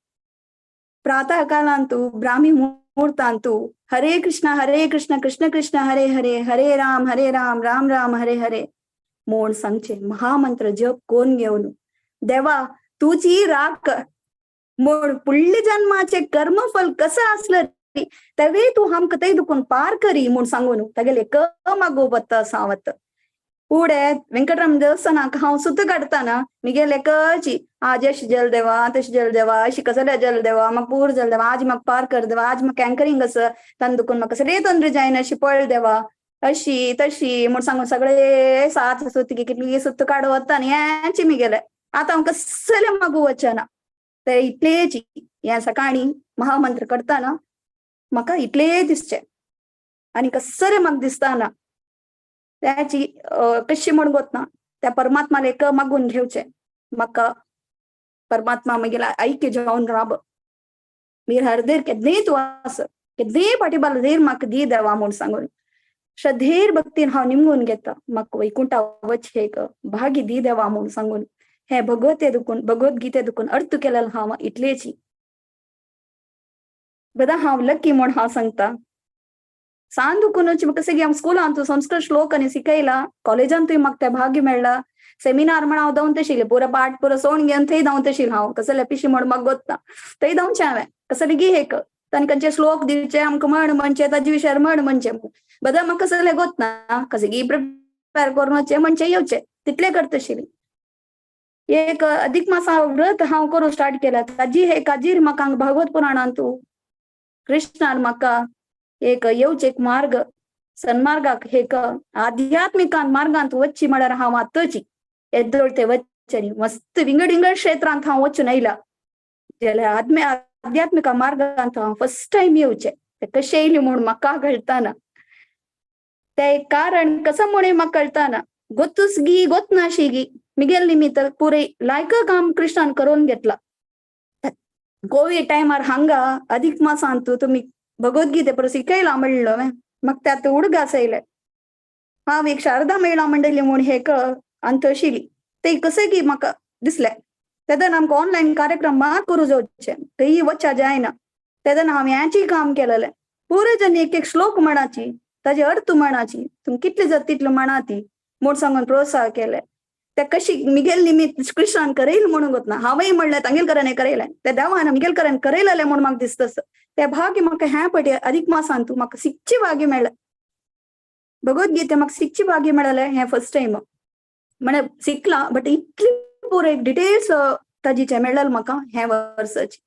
प्रातः कालांतु ब्राह्मी मुहूर्तांतु हरे कृष्ण कृष्ण कृष्ण हरे हरे, हरे राम राम राम हरे हरे म्हूण सांगचे महामंत्र जप कोण घेवन देवा तुजी राख म्हूण पुडले जन्माचे कर्मफल कसं आसलं तेवे तूं आमकां थंय दुखून पार करी म्हूण सांगून तागेले क मागो वता सावत. फुडें वेंकटराम देवस्थानाक हांव सुद्दां काडटाना मिगेले कची आज अशी जल देवा तशी जल देवा अशी कसले जल देवा म्हाका पूर जल देवा आज म्हाका पार कर देवा आज म्हाका अँकरींग आसा तांकां दुखून म्हाका सगळे तंत्र जायना अशी पळ देवा अशी तशी म्हूण सांगून सगळे 7 सुत कितली सुत काड वता आनी हेंची मिगेले आतां हांव कसले मागू वचना ते इतलेची हें सकाळी महामंत्र करतना म्हाका इतले दिसचे आनी कसले म्हाका दिसतना त्याची कशी म्हूण गोतना त्या परमात्मा एक मागून घेवचे म्हाका परमात्मा मागीर ऐक्य जावन राब मीर हरदेर केन्नाय तूं आस केन्नाय फाटी देर म्हाका दी देवा म्हूण सांगून श्रद्धेर भक्तीन हांव निमगून घेता म्हाका वैकुंठा वच एक भागी दी देवा म्हूण सांगून हे भगवते दुखून भगवद्गीते दुखून अर्थ केलेलो हांव इतलेची बदा हांव लकी म्हूण हांव सांगता. सान दुखूनच म्हाका सगळी हांव स्कुलांत संस्कृत श्लोक आनी शिकयला कॉलेजांतूय म्हाका ते भाग्य मेळ्ळा. सेमिनार म्हण हांव धांवत आशिल्लें पुरो पाठ पुरो सोण घेवन थंय धांवत आशिल्लें हांव कसले पिशी म्हण म्हाका गोत्ता थंय धांवचें हांवें कसले गी एक तांणी खंयचे श्लोक दिवचे आमकां म्हण म्हणचे ताजे विशयार म्हण म्हणचे बदा म्हाका कसले गोतना कशें गी प्रिपेर करून वचचें म्हणचे येवचें तितलें करता आशिल्लें. एक अधिक मासा व्रत हांव करूं स्टार्ट केला ताजी हे काजीर म्हाका भागवत पुराणांतू कृष्णान म्हाका एक येवचे एक मार्ग सन्मार्गाक एक आध्यात्मिकान मार्गांत वच्ची म्हळ्यार हांव आतांची येदोळ ते वच्चे मस्त विंगड विंगड क्षेत्रांत हांव वचून आयला जाल्यार आध्यात्मिक मार्गांत हांव फर्स्ट टायम येवचे ते कशें येयली म्हूण म्हाका कळटाना ते कारण कसं म्हणे म्हाका कळटाना गोतूच गी गोत नाशी गी मिगेल निमित्त पुरे लायक काम कृष्णान करून घेतला. कोवीड टायमार हांगा अधिक मासांत तुमी भगवद्गीते परस शिकयला म्हणलो म्हाका त्यात उडगास येयले. हांव एक शारदा मेळा मंडळी म्हूण हेक अंतशिली ते कशें की म्हाका दिसलें तेदन आमकां ऑनलायन कार्यक्रम मात करूं जावचे थंय वच्चा जायना तेदन हांव हेंचीय काम केलेलें पुरे जन एक एक श्लोक म्हणाची ताजे अर्थ म्हणाची तुमी कितले जाता तितले म्हणा ती म्हूण सांगून प्रोत्साह केले. ते कशी मिगेल निमित्त कृष्णान करयल म्हणून गोतना हांवय म्हणलें तांगेल करान करयलें त्या देवान मिगेल करान करयलें म्हूण म्हाका दिसता त्या भाग्य म्हाका ह्या पटी अधिक मासान तूं म्हाका शिकची भाग्य मेळ्ळें भगवद्गीते म्हाका शिकची भाग्य मेळ्ळें हें फर्स्ट टायम म्हळ्यार शिकलां बट इतली पुरो एक डिटेल्स ताजीचें मेळ्ळें म्हाका हें वर्साची.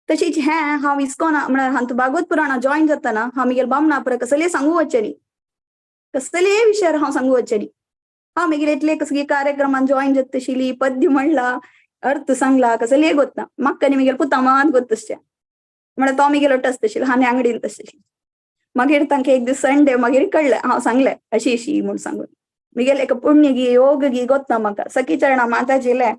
तशीच हें हांव इस्कॉन म्हळ्यार हांव भागवत पुराणा जॉयन जातना हांव म्हगेले बामणा पर कसलेय सांगू वचचें न्ही कसलेय विशयार हांव सांगू वचचें न्ही. हांव मागीर इतले कसली कार्यक्रमान जॉयन जाता तशिली पद्य म्हणला अर्थ सांगला कसलेय गोतना म्हाका आनी म्हगेले पुता मात गोत तशें म्हळ्यार तो म्हगेलो तस तशिल्लो आनी आंगडीन तशिल्ली. मागीर तांकां एक दीस संडे मागीर कळ्ळें हांव सांगलें अशी अशी म्हूण सांगून म्हगेलें एक पुण्य गी योग गी गोतना म्हाका सखी चरणा माताजीलें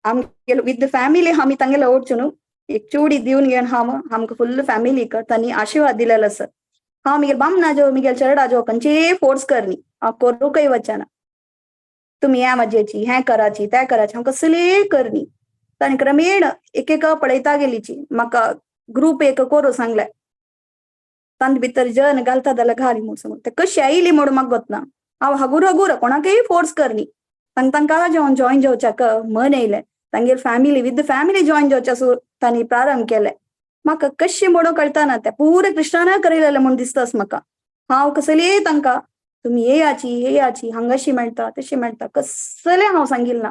आमगेलो विथ फॅमिली आमी तांगेलो वचून न्हू एक चुडी दिवन घेवन हांव आमकां फुल्ल फॅमिलीक तांणी आशिर्वाद दिलेलो आसा. हांव म्हगेले बामणा जो म्हगेले चरडा जो खंयचेय फोर्स करनी हांव करूंकय वचना तुमी ह्या मजेची हें कराची तें कराची हांव कसलेय करनी. तांणी क्रमेण एक एक पळयता गेलीची म्हाका ग्रूप एक करूं सांगलें तांचे भितर जन घालता जाल्यार घाली म्हूण सांगून ते कशी आयली म्हूण म्हाका गोतना हांव हगूर हगूर कोणाकय फोर्स करनी तांकां जेवन जॉयन जावच्याक मन येयलें तांगेर फॅमिली विथ फॅमिली जॉयन जावच्या सो तांणी प्रारंभ केलें. म्हाका कशें म्हणून कळटाना तें पुरें कृष्णान करयलेलें म्हूण दिसताच म्हाका. हांव कसलेय तांकां तुमी येयाची येयाची हांगाशी मेळटा तशी मेळटा कसलें हांव सांगिल ना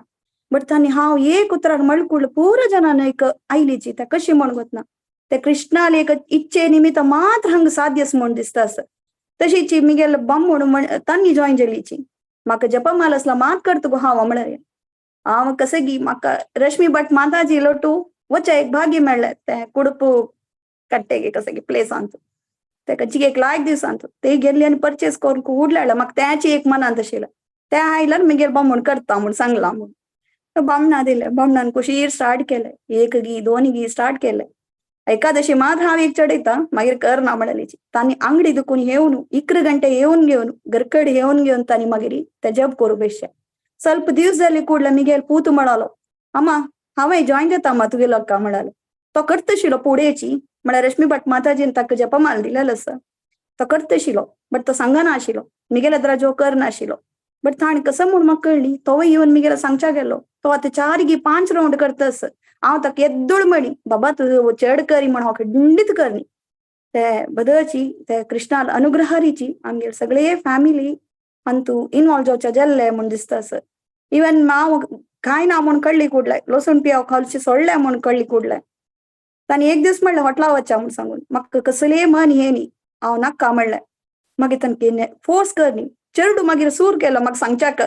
बट तांणी हांव एक उतराक मळकूड पुरो जनान एक आयलीची तें कशें म्हूण गोतना ते कृष्णाले एक इच्छे निमित्त मात्र हांगा साध्यस म्हूण दिसता आसा. तशीच मिगेल बामण म्हण तांणी जॉयन जालीची म्हाका जपमाल आसला मात करता गो हांव म्हळ्यार हांव कशें गी म्हाका रश्मी भट माताजी लोटू वचे एक भाग्य मेळ्ळें तें कुडपू कट्टेगे कशें गी प्लेसांत तेका एक लायक दिवसांत ते गेल्ली आनी परचेस करून उडलें म्हाका त्याची एक मनांत आशिल्लें तें आयल्यार म्हगेले बामण करता म्हूण सांगलां म्हूण बामणा दिलें बामणान कुशीर स्टार्ट केलें एक गी दोन गी स्टार्ट केलें एकादशी मात हांव एक चडयता मागीर करना म्हणलेची तांणी आंगडी दुखून येवन 11 गंटे येवन घेवन घरकड येवन घेवन तांणी मागीर ते जप करूं बेशे. ಸ್ವಲ್ಪ दिवस जाले ಕೂಡಲೇ मिगेल पूत म्हणालो अम्मा हांवें जॉयन जाता अम्मा तुगेलो अक्का म्हणालो. तो करतशिलो पुडेची म्हळ्यार रश्मी भट माताजीन ताका जपमाल दिलेलो आसा तो करतशिलो बट तो सांगना आशिल्लो मिगेले द्रा जो करनाशिल्लो बट ताणें कसं म्हूण म्हाका कळ्ळी तोवूय येवन मिगेलो सांगच्या गेलो तो आतां 4 गी 5 रावंड करता आसा. हांव ताका येद्दोळ म्हणी बाबा तूं चड करी म्हण हांव खंडीत करनी ते बदलची ते कृष्णाल अनुग्रहारीची आमगेर सगळे फॅमिली अंतू इनवॉल्व जावच्या जाल्ले म्हूण दिसता आसा. इवन हांव कांय ना म्हूण कळ्ळी कुडले लसूण पियाव खावची सोडले म्हूण कळ्ळी कुडले तांणी एक दीस म्हणलें हॉटला वच्चा म्हूण सांगून म्हाका कसलेय मन हे न्ही हांव नाका म्हणलें. मागीर तांकां फोर्स करनी चेरडू मागीर सूर केलो म्हाका सांगच्याक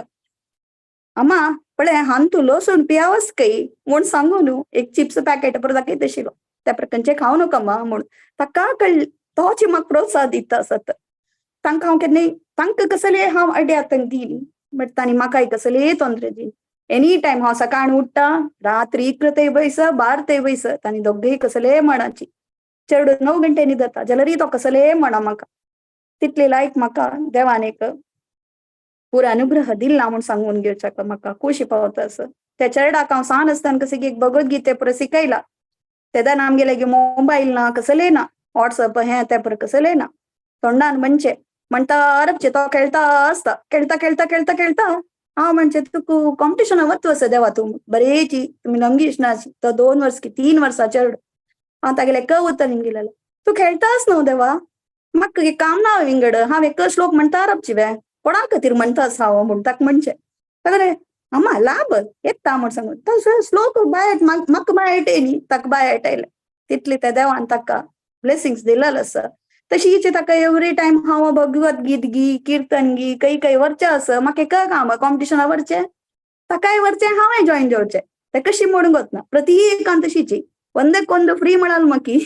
अम्मा पळय हांव तूं लसूण पियावच कई म्हूण सांगू न्हू एक चिप्स पॅकेट परत दाखयत आशिल्लो त्या प्रकारचें खावं नाका मा म्हूण ताका कळ्ळें तोच म्हाका प्रोत्साह दिता आसत. तांकां हांव केन्नाय तांकां कसलेय हांव आयडिया तांकां दिली बट तांणी म्हाकाय कसलेय तोंदरे दिली. एनी टायम हांव सकाळ उठ्ठा रात्री 11 ते बैस 12 ते बैस तांणी दोगूय कसलेय म्हणाची चेडू 9 गंटे न्हिदता जाल्यारय तो कसलेय म्हणा म्हाका तितले लायक म्हाका देवान एक पुरो अनुग्रह दिला म्हूण सांगून घेवच्याक म्हाका खोशी पावता आसा. त्या चेरडाक हांव सान आसतना कशें की एक भगवद्गीते पुरो शिकयला तेन्ना आमगेले मोबायल ना कसलेय ना वॉट्सअप हें तें पुरो कसलेय ना तोंडान म्हणचें म्हणटा अरबचे तो खेळटा आसता खेळटा खेळटा खेळटा खेळटा हांव म्हणचे तुका कॉम्पिटिशना वता आसा देवा तूं बरेची तुमी नमगीश नाची तो 2 वर्स की 3 वर्सां चेडो हांव तागेलें क उतर गेलेलें तूं खेळटाच न्हू देवा म्हाका काम ना विंगड हांव एक श्लोक म्हणटा अरबची वे कोणा खातीर म्हणटा आसा हांव म्हूण ताका म्हणचें ताका अम्मा लाभ येता म्हण सांगून तो श्लोक बाय म्हाका बाय येताय न्ही ताका बाय येतायले तितली त्या देवान ताका ब्लेसिंग्स दिलेले आसा. तशीच ताका एवरी टायम हांव भगवत गीत गी किर्तन गी काही काही वरचें आसा म्हाका एका काम कॉम्पिटिशना वरचें ताकाय वरचें हांवें जॉईन जावचें ते कशी म्हणून ना प्रति एकान तशीची ಒಂದಕ್ಕೊಂದು फ्री म्हणाल मकी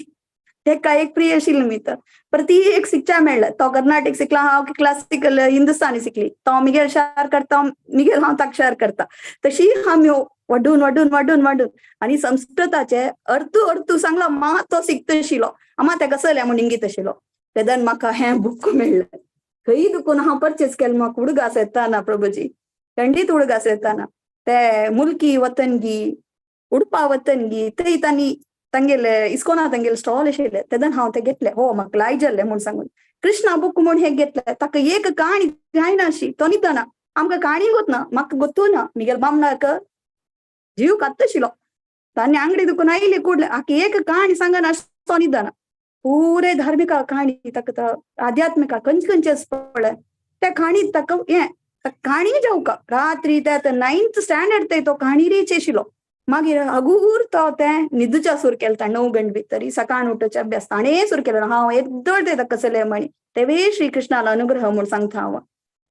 तेका एक फ्री आशिल्ली मी तर प्रति एक शिक्षा मेळ्ळें. तो कर्नाटक शिकला हांव क्लासिकल हिंदुस्तानी शिकली तो मिगेल शेअर करता मिगेल हांव ताका शेअर करता. तशी आमी वाडून वाडून वाडून वाडून आनी संस्कृताचे अर्थ अर्थ सांगला मा तो शिकतशिलो आमा तेका कसलें म्हूण इंगीत आशिल्लो. तेदन म्हाका हें बूक मेळ्ळें खंय दुकून हांव परचेस केलें म्हाका उडगास येताना प्रभुजी खंडीत उडगास येताना ते मुलकी वतनगी उडपा वतनगी थंय तांणी तांगेले इस्कोना तांगेले स्टॉल आशिल्ले तेदन हांव ते घेतले हो म्हाका लायक जाल्ले म्हूण सांगून कृष्णा बूक म्हूण हे घेतले. ताका एक काणी जायना अशी तो न्हिदना आमकां काणी गोतना म्हाका गोतू ना मिगेल बामणाक जीव कात्तशिलो तांणी आंगडी दुखून आयली कुडले आका एक काणी सांगना तो न्हिदना पुरे धार्मिक काणी ताका आध्यात्मिक खंयचे खंयचे पळय त्या काणीत ताका हें काणी जावका रात्री ते आतां 9th standard ते तो काणी रीच आशिल्लो. मागीर हगूर तो तें न्हिदच्या सुर केलें ताणें 9 गंट भितर सकाळ उठोवचे अभ्यास ताणें सुर केलो हांव येदोळ ते कसले म्हणी तेवे श्रीकृष्णालो अनुग्रह म्हूण सांगता हांव.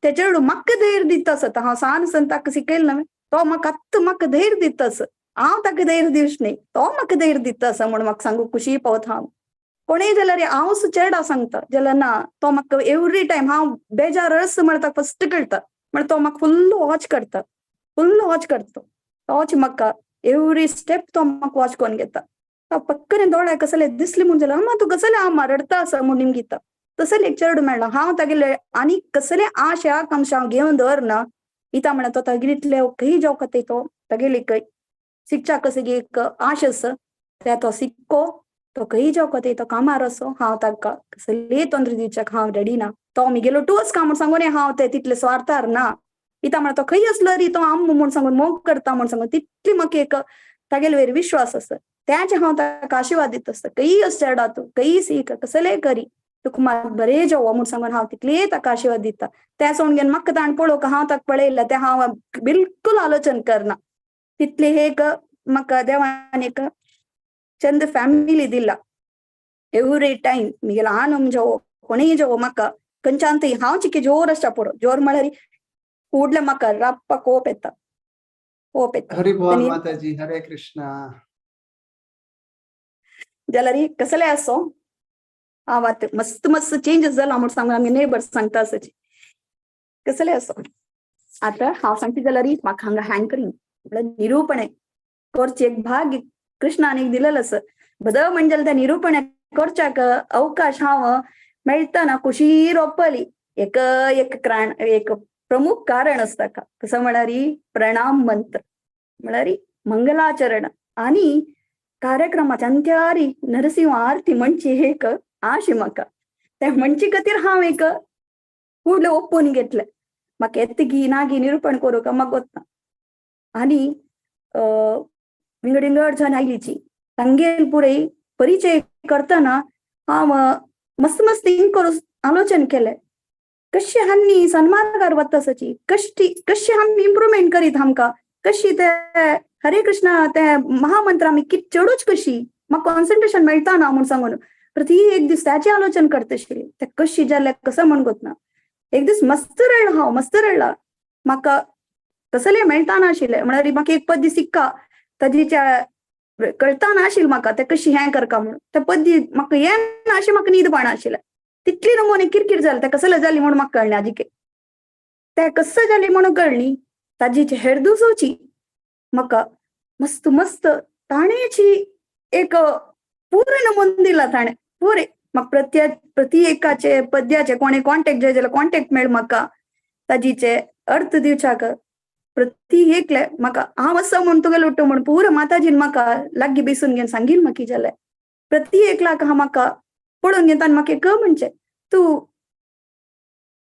तेचे म्हाका धैर्य दिता आसता हांव सान सान ताका शिकयलें न्हय तो म्हाका आत्तां म्हाका धैर्य दिता आसा हांव ताका धैर्य दिवच न्ही तो म्हाका धैर्य दिता आसा म्हूण म्हाका सांगू खुशी पावता हांव. कोणूय जाल्यार हांव चेडा सांगता जाल्यार ना तो म्हाका एवरी टायम हांव बेजार आसा म्हण ताका फस्ट कळटा म्हण तो म्हाका फुल्ल वॉच करता फुल्ल वॉच करता तोच म्हाका एवरी स्टेप तो म्हाका वॉच करून घेता. तो पक्कने दोळ्या कसले दिसले म्हूण जाल्यार अम्मा तूं कसले आमा रडता आसा म्हूण निमगिता तसले एक चेडूं मेळ्ळा हांव तागेले आनी कसले आशा आकांक्षा हांव घेवन दवरना इता म्हणा तो तागेले खंय जावका ते तो तागेली शिक्षा कसली एक आश आसा ते तो सिक्को तो खंय जावका ते तो कामार असो हांव ताका कसले तोंद्र दिवच्याक हांव रेडी ना तो मिगेलो टूच काम म्हूण सांगून हांव ते तितले स्वार्थार ना इता म्हणा तो खंय आसलो री तो आम म्हूण सांगून मोग करता म्हूण सांगून तितली म्हाका एक तागेले वयर विश्वास आसा त्याचे हांव ताका आशिर्वाद दित आसता खंय अस चेडा तूं खंय सीक कसले करी तुका मात बरें जेवो म्हूण सांगून हांव तितले ताका आशिर्वाद दिता. तें सोडून घेवन म्हाका ताणें पळोवंक हांव ताका पळयलें तें हांव बिलकुल आलोचन करना तितली एक म्हाका देवान एक चंद फॅमिली दिला. एवरी टायम मिगेलो आनम जेवो कोणूय जेवो म्हाका खंयच्यान थंय हांव चिके जोर आसता पुरो जोर म्हळ्यार ಕೂಡ್ಲೆ म्हाका राप्पा कोप येता कोप येता. हरी बोल माताजी हरे कृष्णा. जाल्यार कसले आसो हांव आतां मस्त मस्त चेंजीस जाला म्हूण सांगून आमगे नेबर्स सांगता आसाची कसले आसो आतां हांव सांगता जाल्यार म्हाका हांगा हँकरींग म्हळ्यार निरूपणे करचें एक भाग कृष्णान एक दिलेलो आसा बद म्हणजे त्या निरूपणे करच्याक अवकाश हांव मेळटना खुशी रोपली एक एक क्राण एक प्रमुख कारण आसता का कसं म्हळ्यार प्रणाम मंत्र म्हळ्यार मंगलाचरण आनी कार्यक्रमाच्या अंत्यारी नरसिंह आरती म्हणची एक आश म्हाका ते म्हणचे खातीर हांव एक फुडलें ओपून घेतलें म्हाका येतगी नागी निरूपण करूंक म्हाका गोतना. आनी विंगड विंगड जाण आयलीची तांगेल पुरे परिचय करतना हांव मस्त मस्त थिंक करून आलोचन केलें कशी हांणी सन्मार्गार वता आसाची कशी कशी आमी इम्प्रुवमेंट करीत आमकां कशी ते हरे कृष्णा ते महामंत्र आमी कित चडूच कशी म्हाका कॉन्सन्ट्रेशन मेळटा ना म्हूण सांगून प्रति एक दीस त्याचें आलोचन करतशिल्ली ते कशी जालें कसं म्हूण गोतना. एक दीस मस्त रडला हांव मस्त रडला म्हाका कसलें मेळटा नाशिल्लें म्हळ्यार म्हाका एक पद्दी सिक्का ताजीच्या कळटा नाशिल्लें म्हाका ते कशी हें करका म्हणून त्या पद्दी म्हाका येना अशें म्हाका न्हीद पडना आशिल्लें तितली नमुने किरकीर जाली ते कसले जाली म्हूण म्हाका कळ्ळें आजिके ते कसं जाली म्हणून कळ्ळी ताजी हेरदुसोची म्हाका मस्त मस्त ताणेची एक पुरे नमून दिला ताणें पुरे म्हाका प्रति एकाचे पद्याचे कोणे कॉन्टेक्ट जाय जाल्यार कॉन्टेक्ट मेळ म्हाका ताजीचे अर्थ दिवच्याक प्रति एकले म्हाका हांव आसा म्हूण तुगेलो उठ्ठो म्हूण पुरो माताजीन म्हाका लागीं बेसून घेवन सांगील म्हाका जाल्यार प्रति एकलाक हांव म्हाका पळोवन घेता म्हाका एक म्हणचें तूं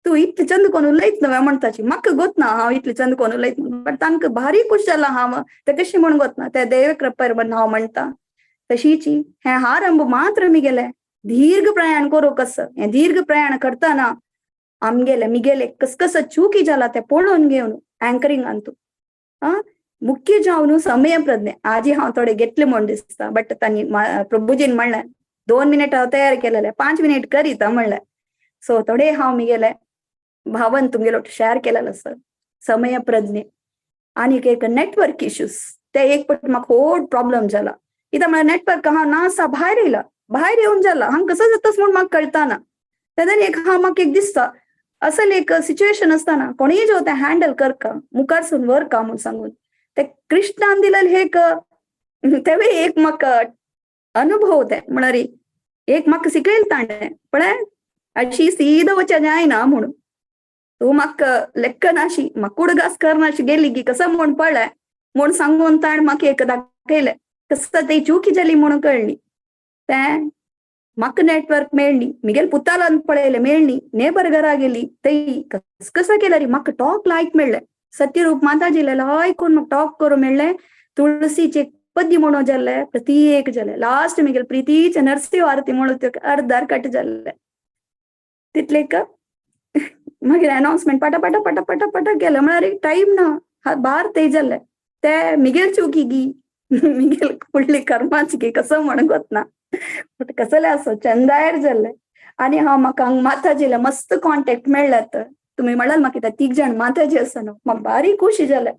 तूं इतलें चंद कोण उलयत न्हय म्हणटाची म्हाका गोत ना हांव इतलें चंद कोण उलयत म्हणून बट तांकां भारी खूश जाला हांव तें कशें म्हूण गोत ना ते देव कृपेर म्हण हांव म्हणटा तशीची हें आरंभ मात्र मिगेलें दीर्घ प्रयाण करूंक कसं हें दीर्घ प्रयाण करतना आमगेले मिगेले कस कस चुकी जाला तें पळोवन घेवन अँकरिंगान तूं मुख्य जावन समय प्रज्ञे आजी हांव थोडे घेतले म्हूण दिसता, बट तांणी प्रभुजीन म्हणलें 2 मिनिट हांव तयार केलेले, 5 मिनिट करीता म्हणलें. सो थोडे हांव मिगेले भावन तुमगेलो शेअर केलेलो सर समय प्रज्ञे. आनी एक नेटवर्क इश्यूज, ते एक पट म्हाका व्हड प्रॉब्लम जाला. कित्याक म्हळ्यार नेटवर्क हांव ना आसा, भायर येयला, भायर येवन जाला, हांव कसो जातास म्हूण म्हाका कळटाना. तेन्ना एक हांव म्हाका एक दिसता असल एक सिच्युएशन आसतना कोणीय जो तें हँडल करका, मुखारसून व्हरका म्हूण सांगून ते कृष्णान दिलेले एक तेवूय एक म्हाका अनुभव ते म्हळ्यार एक म्हाका शिकयलें ताणें, पळय अशी सीद वचूं जायना म्हणून तूं म्हाका लेखनाशी म्हाका उडगास करनाशी गेली की कसं म्हूण पळय म्हूण सांगून ताणें म्हाका एक दाखयलें, कसं ती चुकी जाली म्हणून कळ्ळी. तें म्हाका नेटवर्क मेळ्ळी, मिगेल पुतालान पळयलें मेळ्ळी, नेबर घरा गेली ती कस कसं केलं रे म्हाका टॉक लायक मेळ्ळें. सत्यरूप माताजीले लायक करून म्हाका टॉक करूं मेळ्ळें. तुळसीचे पद्य म्हणून जाल्ले प्रत्येक जाले, लास्ट मिगेल प्रितीचे नरसिंह आरती म्हणून अर्दार कट जाल्ले. तितले मागीर अनाउन्समेंट पाटा पाटा पाटा पाटा पाटा केलें, म्हळ्यार टायम ना, बार ते जाल्ले. ते मिगेल चुकी गी मिगेल फुडली कर्माची गी कसो म्हणून ना, बट कसले आसो चंदायर जाल्ले. आनी हांव म्हाका हांगा माताजीले मस्त कॉन्टेक्ट मेळ्ळ्यात. तुमी म्हळ्यार म्हाका 3 जाण माताजी आसा न्हू, म्हाका बारीक खुशी जालें.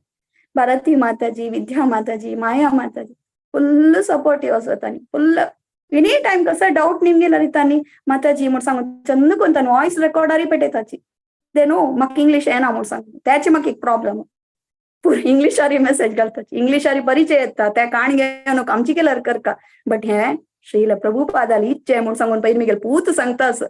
भारती माताजी, विद्या माताजी, माया माताजी फुल्ल सपोर्टीव आसा तांणी, फुल्ल एनी टायम कसो डावट निमगेल्यार तांणी माताजी म्हूण सांगून चंद कोण तांणी वॉयस रेकॉर्डरूय पेटयताची. ते न्हू म्हाका इंग्लीश येना म्हूण सांगून त्याचे म्हाका एक प्रॉब्लम, पुरो इंग्लिशारी मेसेज घालताची, इंग्लिशारी परिचय येता त्या काण घेवन आमची केल्यार करका, बट हें श्रील प्रभुपादाली इच्छे म्हूण सांगून पयलीं मिगेल पूत सांगता असो,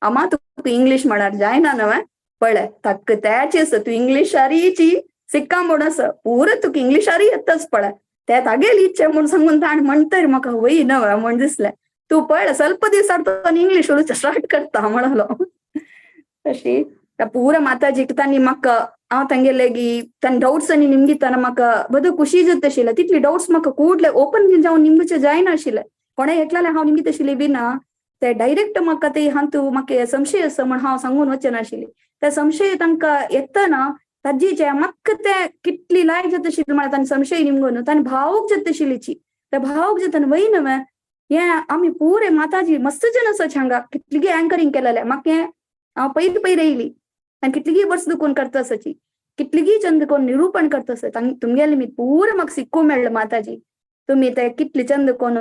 आमा तुका इंग्लीश म्हळ्यार जायना न्हय, पळय ताका त्याचे आसा तूं इंग्लिशारीची सिक्का म्हूण आसा, पुरो तुका इंग्लिशारी येताच पळय, ते तागेली इच्छे म्हूण सांगून ताणें म्हणटरी म्हाका वय न्हय म्हूण दिसलें. तूं पळय स्वल्प दिसार तो इंग्लीश उलोवचें स्टार्ट करता म्हणलो. तशी पुरो माताजीक तांणी म्हाका हांव तांगेले गी तांणी डावट्स आनी निमगिताना म्हाका बदो खुशी जाता आशिल्लें. तितली डावट्स म्हाका कुडले ओपन जावन निमगचे जायनाशिल्लें, कोणें एकल्याले हांव निमगीत आशिल्ली बी ना, ते डायरेक्ट म्हाका ते हातूंत म्हाका संशय आसा म्हूण हांव सांगून वचनाशिल्ली. ते संशय तांकां येतना ताजेचे म्हाका ते कितली लायक जाता आशिल्ली म्हळ्यार तांणी संशय निमगून तांणी भावूक जाता आशिल्लीची, ते भावूक जातना वय न्हय हें आमी पुरे माताजी मस्त जन आसा हांगा कितलीगी एंकरींग केलेलें म्हाका हांव पयलीं पयलीं येयली आनी कितलीगी वर्स दुखून करता आसाची, कितलीगी चंद कोण निरूपण करता आसा, तुमगेले मी पुरे म्हाका शिकूं मेळ्ळें माताजी. तुमी ते कितले चंद कोण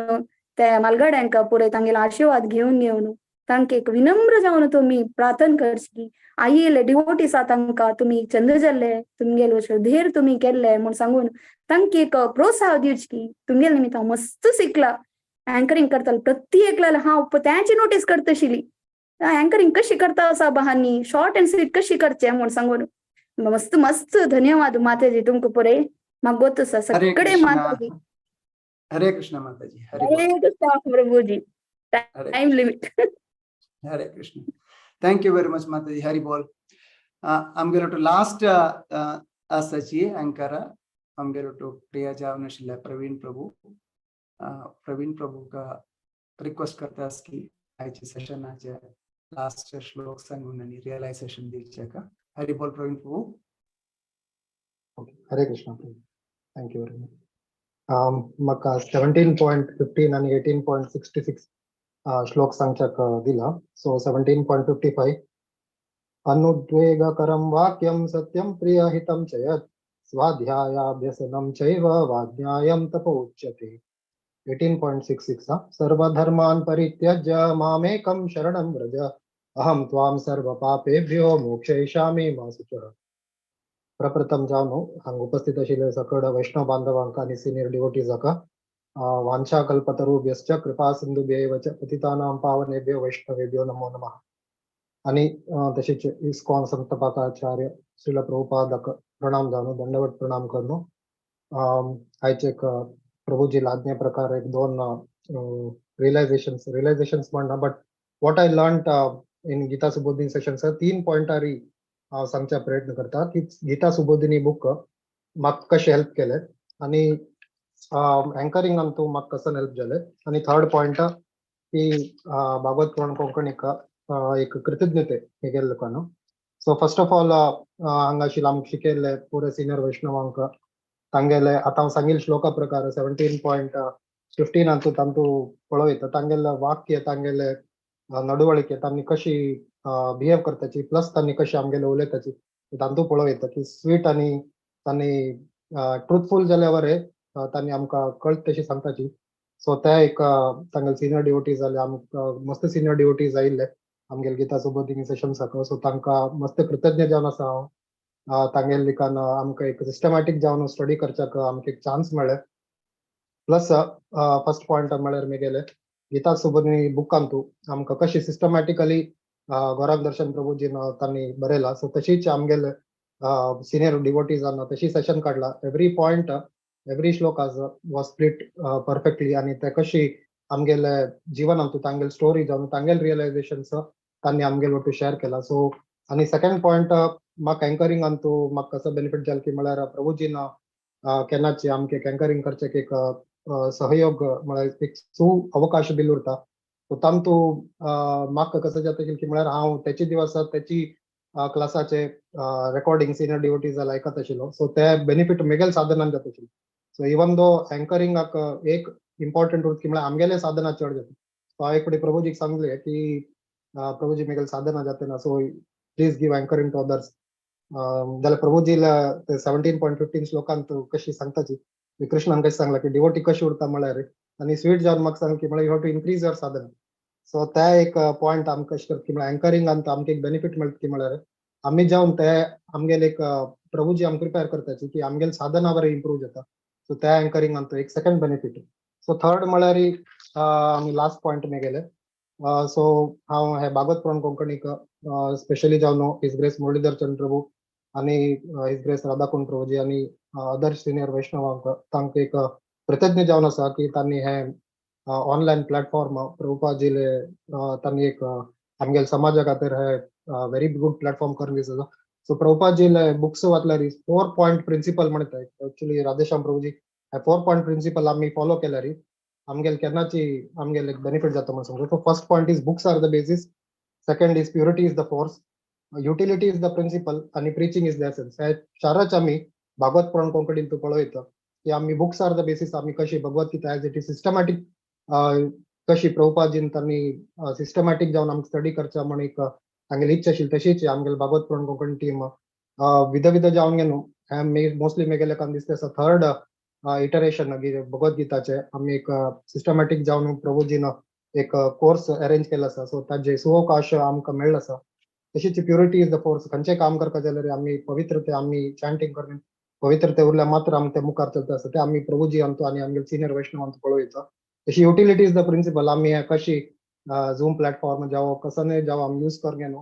ते मालगाड्यांक पुरे तांगेलो आशिर्वाद घेवन घेवन तांकां एक विनम्र जावन तुमी प्रार्थना करची, आयिल्ले डिवोटीस आसा तांकां तुमी चंद जाल्ले तुमगेले श्रद्धेर तुमी केल्ले म्हूण सांगून तांकां एक प्रोत्साह दिवची. तुमगेले निमित्त हांव मस्त शिकला एंकरींग करताले प्रत्येकल्याले हांव त्याची नोटीस करता आशिल्ली, एंकरींग कशी करता आसा बहानी, शॉर्ट अँड स्वीट कशी करचे म्हूण सांगून. मस्त मस्त धन्यवाद माताजी तुमकां पुरे म्हाका गोत आसा सगळे माताजी. हरे कृष्ण माताजी, Hare Krishna Prabhuji, time limit. Hare Krishna, thank you very much Mataji. Hari बोल. आमगेलो टू लास्ट आसाची एंकर आमगेलो टू प्रिया जावन आशिल्ले प्रवीण प्रभू. प्रवीण प्रभूका रिक्वेस्ट करता की आयचे सेशनाचे लास्ट श्लोक सांगून आनी रियलायझेशन दिवचें का. हरी बोल Praveen Prabhu. Hare Krishna Prabhu, thank you very much. म्हाका 17.15 आनी 18.66 श्लोक सांगच्याक दिला. सो 17.55 अनुद्वेगकरं वाक्यं सत्यं प्रियहितं च यत् स्वाध्यायाभ्यसनं चैव वाज्ञायं तप उच्यते. 18.66 सर्वधर्मान् परित्यज्य मामेकं शरणं व्रज अहं त्वां सर्वपापेभ्यो मोक्षयिष्यामि मा शुचः. प्रप्रथम जावन हांगा उपस्थित आशिल्ले सकड वैष्णव बांधवांक आनी सिनियर डिवोटीजांक वांछाकल्पतरुभ्यश्च कृपा सिंधुभ्यैव च पतितानां पावनेभ्यो वैष्णवेभ्यो नमो नमः. आनी तशेंच इस्कॉन संस्थापकाचार्य श्रील प्रभुपादक प्रणाम जावन दंडवत प्रणाम करून आयचे एक प्रभुजी आज्ञे प्रकार एक 2 रियलायझेशन्स म्हणना, but what I learn in Gita Subodhini session sir 3 पॉयंटारी हांव सांगच्या प्रयत्न करता की गीता सुबोधिनी बूक म्हाका कशें हेल्प केलें आनी एंकरिंगान तूं म्हाका कसो हेल्प जालें, आनी थर्ड पॉयंट की भागवत पुराण कोंकणीक एक कृतज्ञते हे केल्ले लोकांनो. सो फर्स्ट ऑफ ऑल हांगा आशिल्ले आमकां शिकयल्ले पुरे सिनियर वैष्णवांक तांगेले आतां हांव सांगील श्लोका प्रकार 17.15 अंतू तांतू पळोवयता तांगेले वाक्य, तांगेले नडवळिके, तांणी कशी बिहेव करताची, प्लस तांणी कशी आमगेले उलयताची तांतू पळोवयता की स्वीट आनी तांणी ट्रुथफूल जाल्यावर तांणी आमकां कळत तशी सांगताची. सो ते एक तांगेले सिनियर डिवोटीज जाले, आमकां मस्त सिनियर डिवोटीज आयिल्ले आमगेले गीता सुबोधिनी सेशन्साक. सो तांकां मस्त कृतज्ञ जावन आसा हांव. तांगेले लिखान आमकां एक सिस्टमॅटीक जावन स्टडी करच्याक आमकां एक चान्स मेळ्ळें. प्लस फर्स्ट पॉयंट म्हळ्यार मेगेले गीता सुबोधिनी बुकांतू आमकां कशी सिस्टमॅटिकली गौरांग दर्शन प्रभुजीन तांणी बरयला, सो तशीच आमगेले सिनियर डिवोटीजान तशी सेशन काडला. Every point, every shlokas was split perfectly आनी ते कशी आमगेले जिवनांतू तांगेले स्टोरी जावन तांगेले रियलायझेशन्स तांणी आमगेले वटू शेअर केला. सो आनी सेकंड पॉयंट म्हाका एंकरिंगांतू म्हाका कसो बेनिफीट जालो की म्हळ्यार प्रभुजीन केन्नाची आमकां एंकरिंग करचें एक सहयोग म्हळ्यार एक सु अवकाश दिलो उरता. सो तांतू म्हाका कसो जाता की म्हळ्यार हांव तेचे दिवस तेची क्लासाचे रेकॉर्डिंग सिनियर डिवोटीज आयकत आशिल्लो. सो ते बेनिफीट मेगेल साधनान जाता आशिल्लो. सो इवन दो एंकरिंगाक एक इम्पॉर्टंट उरता की म्हळ्यार आमगेले साधना चड जाता. सो हांव एक फावटी प्रभुजीक सांगले की प्रभुजी मेगेले साधना जाता ना, so please give anchoring to others. जाल्यार प्रभुजीला 17.15 श्लोकांत कशी सांगताची कृष्णान कशें सांगला की डिवोटी कशी उरता म्हळ्यार, आनी स्वीट जावन म्हाका सांगला की म्हळ्यार you have to increase your sadhana. So ते एक पॉयंट आमकां कशें करता की म्हळ्यार एंकरिंगांत आमकां एक बेनिफीट मेळटा की म्हळ्यार आमी जावन ते आमगेले एक प्रभुजी आमकां प्रिपेर करताची की आमगेले साधना बरें इम्प्रूव जाता. सो त्या एंकरिंगांत एक सेकंड बेनिफीट. सो थर्ड म्हळ्यार आमी लास्ट पॉयंट मेगेले. सो हांव हे भागवत पुराण कोंकणीक स्पेशली जावन his grace Muralidhar चंद्र प्रभू आनी his grace Radhakund Prabhuji आनी अदर सिनियर वैष्णवांक तांकां एक कृतज्ञ जावन आसा की तांणी हे ऑनलायन प्लॅटफॉर्म प्रभुपाजीले तांणी एक आमगेले समाजा खातीर हे व्हेरी गुड प्लॅटफॉर्म करून दिसता. सो प्रभुपाजीले बुक्स वाचल्यार 4 पॉयंट प्रिन्सिपल म्हणटा एक्चुअली राधेश्याम प्रभुजी हे 4 पॉयंट प्रिन्सिपल आमी फॉलो केल्यार आमगेले केन्नाची आमगेले एक बेनिफीट जाता म्हणून समजता. So first point is books are the basis, second is purity is the force, utility is the principle आनी प्रिचिंग is the essence. हे चारच आमी भागवत पुराण कोंकणीन तूं पळयता की आमी बुक्स are the basis, आमी कशी Bhagavad Gita as it is systematic कशी प्रभुपाजीन तांणी सिस्टमॅटीक जावन आमकां स्टडी करच्या म्हण एक तांगेली इच्छा आशिल्ली तशीच आमगेले भागवत पुराण कोंकणी टीम विध विध जावन न्हू हें मोस्टली मेगेले काम दिसता आसा थर्ड इटरेशन भगवत गीताचे आमी एक सिस्टमॅटीक जावन प्रभुजीन एक कोर्स अरेंज केला आसा. सो ताजे सुअवकाश आमकां मेळ्ळो आसा. तशीच प्युरिटी is the force, खंयचें काम करता जाल्यार आमी पवित्रते आमी चांटींग करून पवित्रते उरल्यार मात्र आमी ते मुखार चलता आसा ते आमी प्रभुजी आमचो आनी आमगेले सिनियर वैष्णव आमचो पळोवयता. तशी युटिलिटी is the principal, आमी कशी झूम प्लॅटफॉर्म जावं कसोय जावं आमी यूज करून न्हू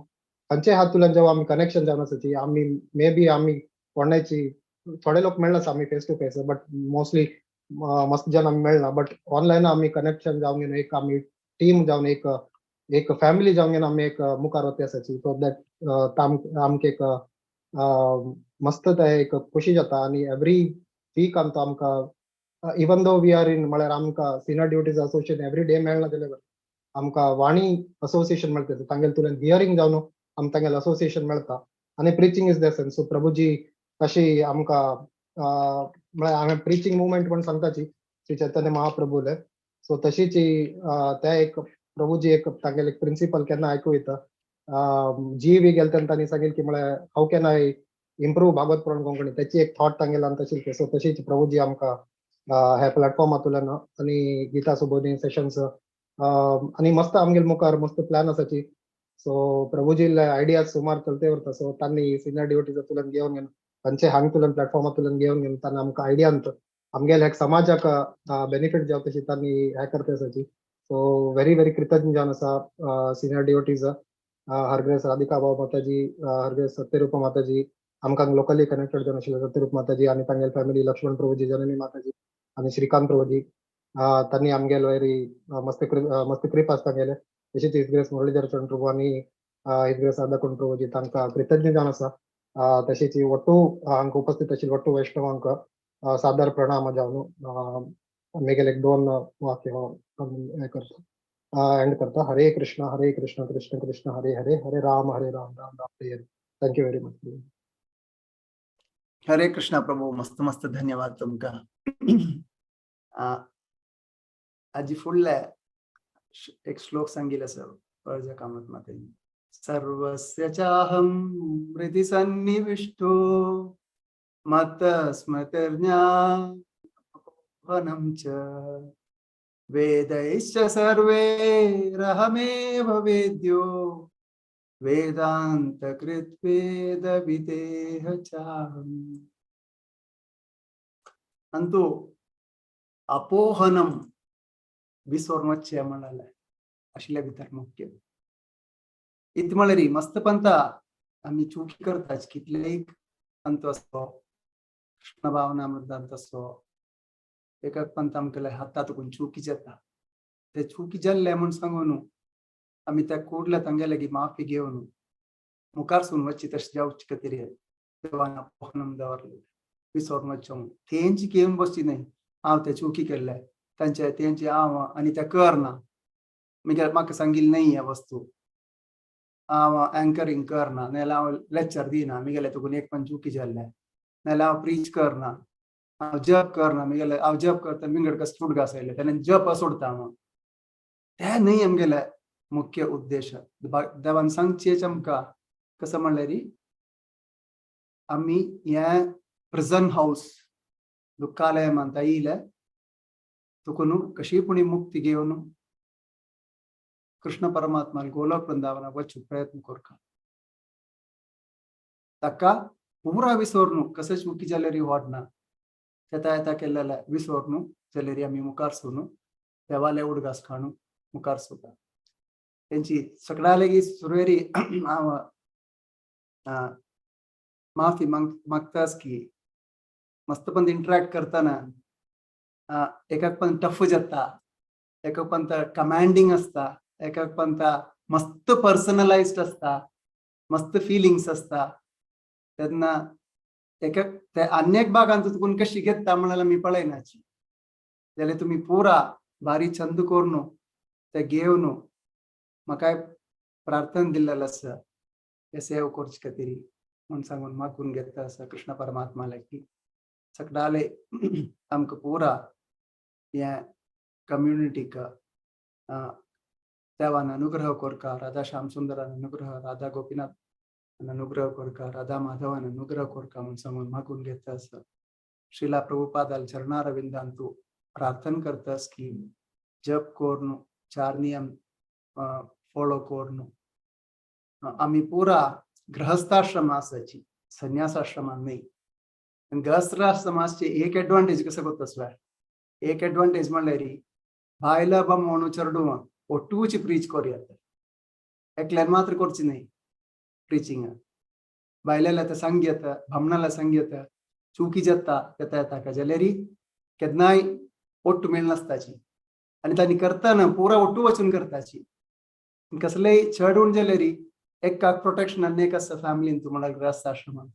खंयचे हातूंतल्यान जेव्हा आमी कनेक्शन जावन आसा आमी मे बी आमी कोणाची थोडे लोक मेळ्ळे आसा आमी face to face, but mostly मस्त जण आमी मेळना, बट ऑनलायन आमी कनेक्शन जावन एक आमी टीम जावन एक एक फॅमिली जावन आमी एक मुखार वता आसाची. सो that आमकां एक मस्त ते एक खुशी जाता आनी एवरी वीक आमकां आमकां even though we are in म्हळ्यार आमकां senior devotees association every day मेळना जाल्यार आमकां वाणी असोसिएशन मेळटा तांगेले तुल्यान हियरींग जावन आमकां तांगेले असोसिएशन मेळटा आनी preaching is the essence. So Prabhuji कशी आमकां म्हळ्यार हांवें प्रिचींग मुवमेंट म्हण सांगताची श्री चैतन्य महाप्रभुले. सो तशीच ते एक प्रभुजी एक तांगेले एक प्रिंसिपल केन्ना आयकूं येता जी बी गेले तेन्ना तांणी सांगेल की म्हळ्यार how can I improve Bhagwat Purana Konkani त्याची एक थॉट तांगेले आशिल्ली. सो तशीच प्रभुजी आमकां ह्या प्लॅटफॉर्मांतल्यान आनी गीता सुबोधिनी सेशन्स आनी मस्त आमगेले मुखार मस्त प्लॅन आसाची. सो प्रभुजीले आयडियाज सुमार चलते उरता. सो तांणी सिनियर डिवोटीजांतल्यान घेवन खंयचे हांगतल्यान प्लॅटफॉर्मांतल्यान घेवन तांणी आमकां आयडियांत आमगेले समाजाक बेनिफीट जावं तशी तांणी हें करता आसाची. सो व्हेरी व्हेरी कृतज्ञ जावन आसा सिनियर डिवोटीज हरग्रेस राधिका भाव माताजी, हरग्रेस सत्यरूप माताजी, आमकां लोकली कनेक्टेड जावन आशिल्ले सत्यरूप माताजी आनी तांगेले फॅमिली लक्ष्मण प्रभुजी, जननी माताजी आनी श्रीकांत प्रभुजी तांणी आमगेले व्हेरी मस्त मस्त कृपा आसा तांगेले. तशीच his grace Muralidhar चंद्र प्रभू आनी his grace Radhakund Prabhuji तांकां कृतज्ञ जावन आसा. तशीच वट्टू हांगा उपस्थित आशिल्ले वट्टू वैष्णवांक सादर प्रणाम जावन मेगेले एक दोन वाक्य हें करता एंड करता. हरे कृष्ण कृष्ण कृष्ण हरे हरे, हरे Ram Ram Ram Hare Hare. Thank you very much. हरे कृष्णा प्रभू, मस्त मस्त धन्यवाद तुमकां. आजी फुडले एक श्लोक सांगिल्ले आसा अर्ज कामत मातेन. सर्वस्य चाहं हृदि सन्निविष्टो मत स्मृतिर्ज्ञानमपोहनं च वेदैश्च सर्वैरहमेव वेद्यो वेदान्तकृत् वेदविदेह चाहम्. अंतु अपोहनम विसोर वच्चें म्हळ्यार आशिल्ले भितर मुख्य इत म्हळ्यार मस्त पंता आमी चुकी करता. कितलेय पंत असो कृष्ण भावना मृदांत असो एक पंत आमकां हाता तुकून चुकी जाता. ते चुकी जाल्ले म्हूण सांगू न्हू आमी त्या कुडल्या तांगे लागीं माफी घेवन मुखार सून वच्ची तशें जावचे खातीर देवान अपोहनम दवरलें विसोर वच्चें म्हूण. तेंची घेवन बसची न्हय हांव ते चुकी केल्ले तांचे तेंचे हांव आनी ते करना मागीर म्हाका सांगिल्लें न्हय ह्या वस्तू हांव एंकरींग करना नाजाल्यार हांव लेक्चर दिना मिगेले तुकून एक पण चुकी जाल्लें नाजाल्यार हांव प्रीच करना हांव जप करना मिगेले हांव जप करता विंगड कस फूट घासायले तेन्ना जप सोडता हांव. ते न्हय आमगेले मुख्य उद्देश. देवान सांगचेच आमकां कसो म्हणल्यार आमी हें प्रिजन हावस दुःखालय म्हणटा येयले तुका न्हू कशी पुणी मुक्ती घेवन कृष्ण परमात्मा गोलोक वृंदावना वचूंक प्रयत्न करता. ताका पुरा विसर न्हू कसेच मुकी जाल्यार वाडना तेता येता केल्लेले विसर न्हू जाल्यार आमी मुखार सरून देवाले उडगास खाणू मुखार सुता. तेंची सगळ्या लेगीत सुरवेरी हांव माफी मागतास की मस्त पण इंटरॅक्ट करताना एकाक पण टफ जाता, एकाक पण कमांडींग आसता, एकाक पण मस्त पर्सनलाइज्ड आसता, मस्त फिलिंग्स आसता. तेन्ना एका ते अन्य भागांत तुकून कशी घेता म्हळ्यार आमी पळयनाची जाल्यार तुमी पुरा बारी छंद करून ते घेवन म्हाकाय प्रार्थना दिल्लें आसा हे सेव करचे खातीर म्हूण सांगून मागून घेता आसा कृष्ण परमात्मा लागीं. सगळ्याले आमकां पुरा ह्या कम्युनिटीक देवान अनुग्रह करका, राधा श्याम सुंदरान अनुग्रह, राधा गोपीनाथ अनुग्रह करका, राधा माधवान अनुग्रह करका म्हूण सांगून मागून घेता आसा. श्रीला प्रभुपादाल चरणारविंदान तूं प्रार्थना करतास की जप करून चार नियम फॉलो करून आमी पुरा गृहस्थाश्रम आसाची संन्यासाश्रमान न्हय. गृहस्थाश्रमाचे एक एडवांटेज कसो करता एक एडवांटेज म्हणल्यार बायला बामणू चेडवां ಒಟ್ಟೂಚಿ ಪ್ರೀಚ್ ಕೊರಿಯತ್ತ एकल्यान मात्र करची न्हय प्रिचिंग. बायलेला ते सांग येता भामणाला सांग येता चुकी जाता येता येता का जाल्यार केन्नाय ओट्टू मेळनासताची आनी तांणी करतना पुरा ओट्टू वचून करताची. कसलेय चेडून जाल्यार एकाक प्रोटेक्शन आनी एक आसता फॅमिलीन तूं म्हणल्यार गृहस्थाश्रमांत.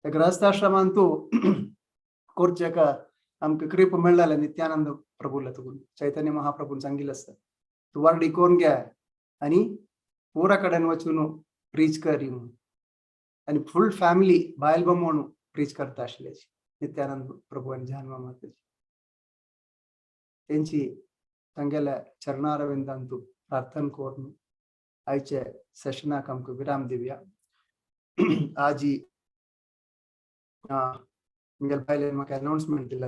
त्या गृहस्थाश्रमांत करचें का आमकां कृप मेळ्ळें नित्यानंद प्रभूला तुकून चैतन्य महाप्रभून सांगिल्लें आसता तूं वारडी करून घे आनी पुरा कडेन वचून प्रीच कर म्हणून. आनी फूल फॅमिली बायल बामण प्रीच करता आशिल्ली नित्यानंद प्रभू आनी जाहनवा माताजी. तेंची तांगेल्या चरणारविंदांत प्रार्थना करून आयचे सेशनाक आमकां विराम दिवया. आजी म्हगेल्या बायलेन म्हाका अनाउन्समेंट दिल्लें.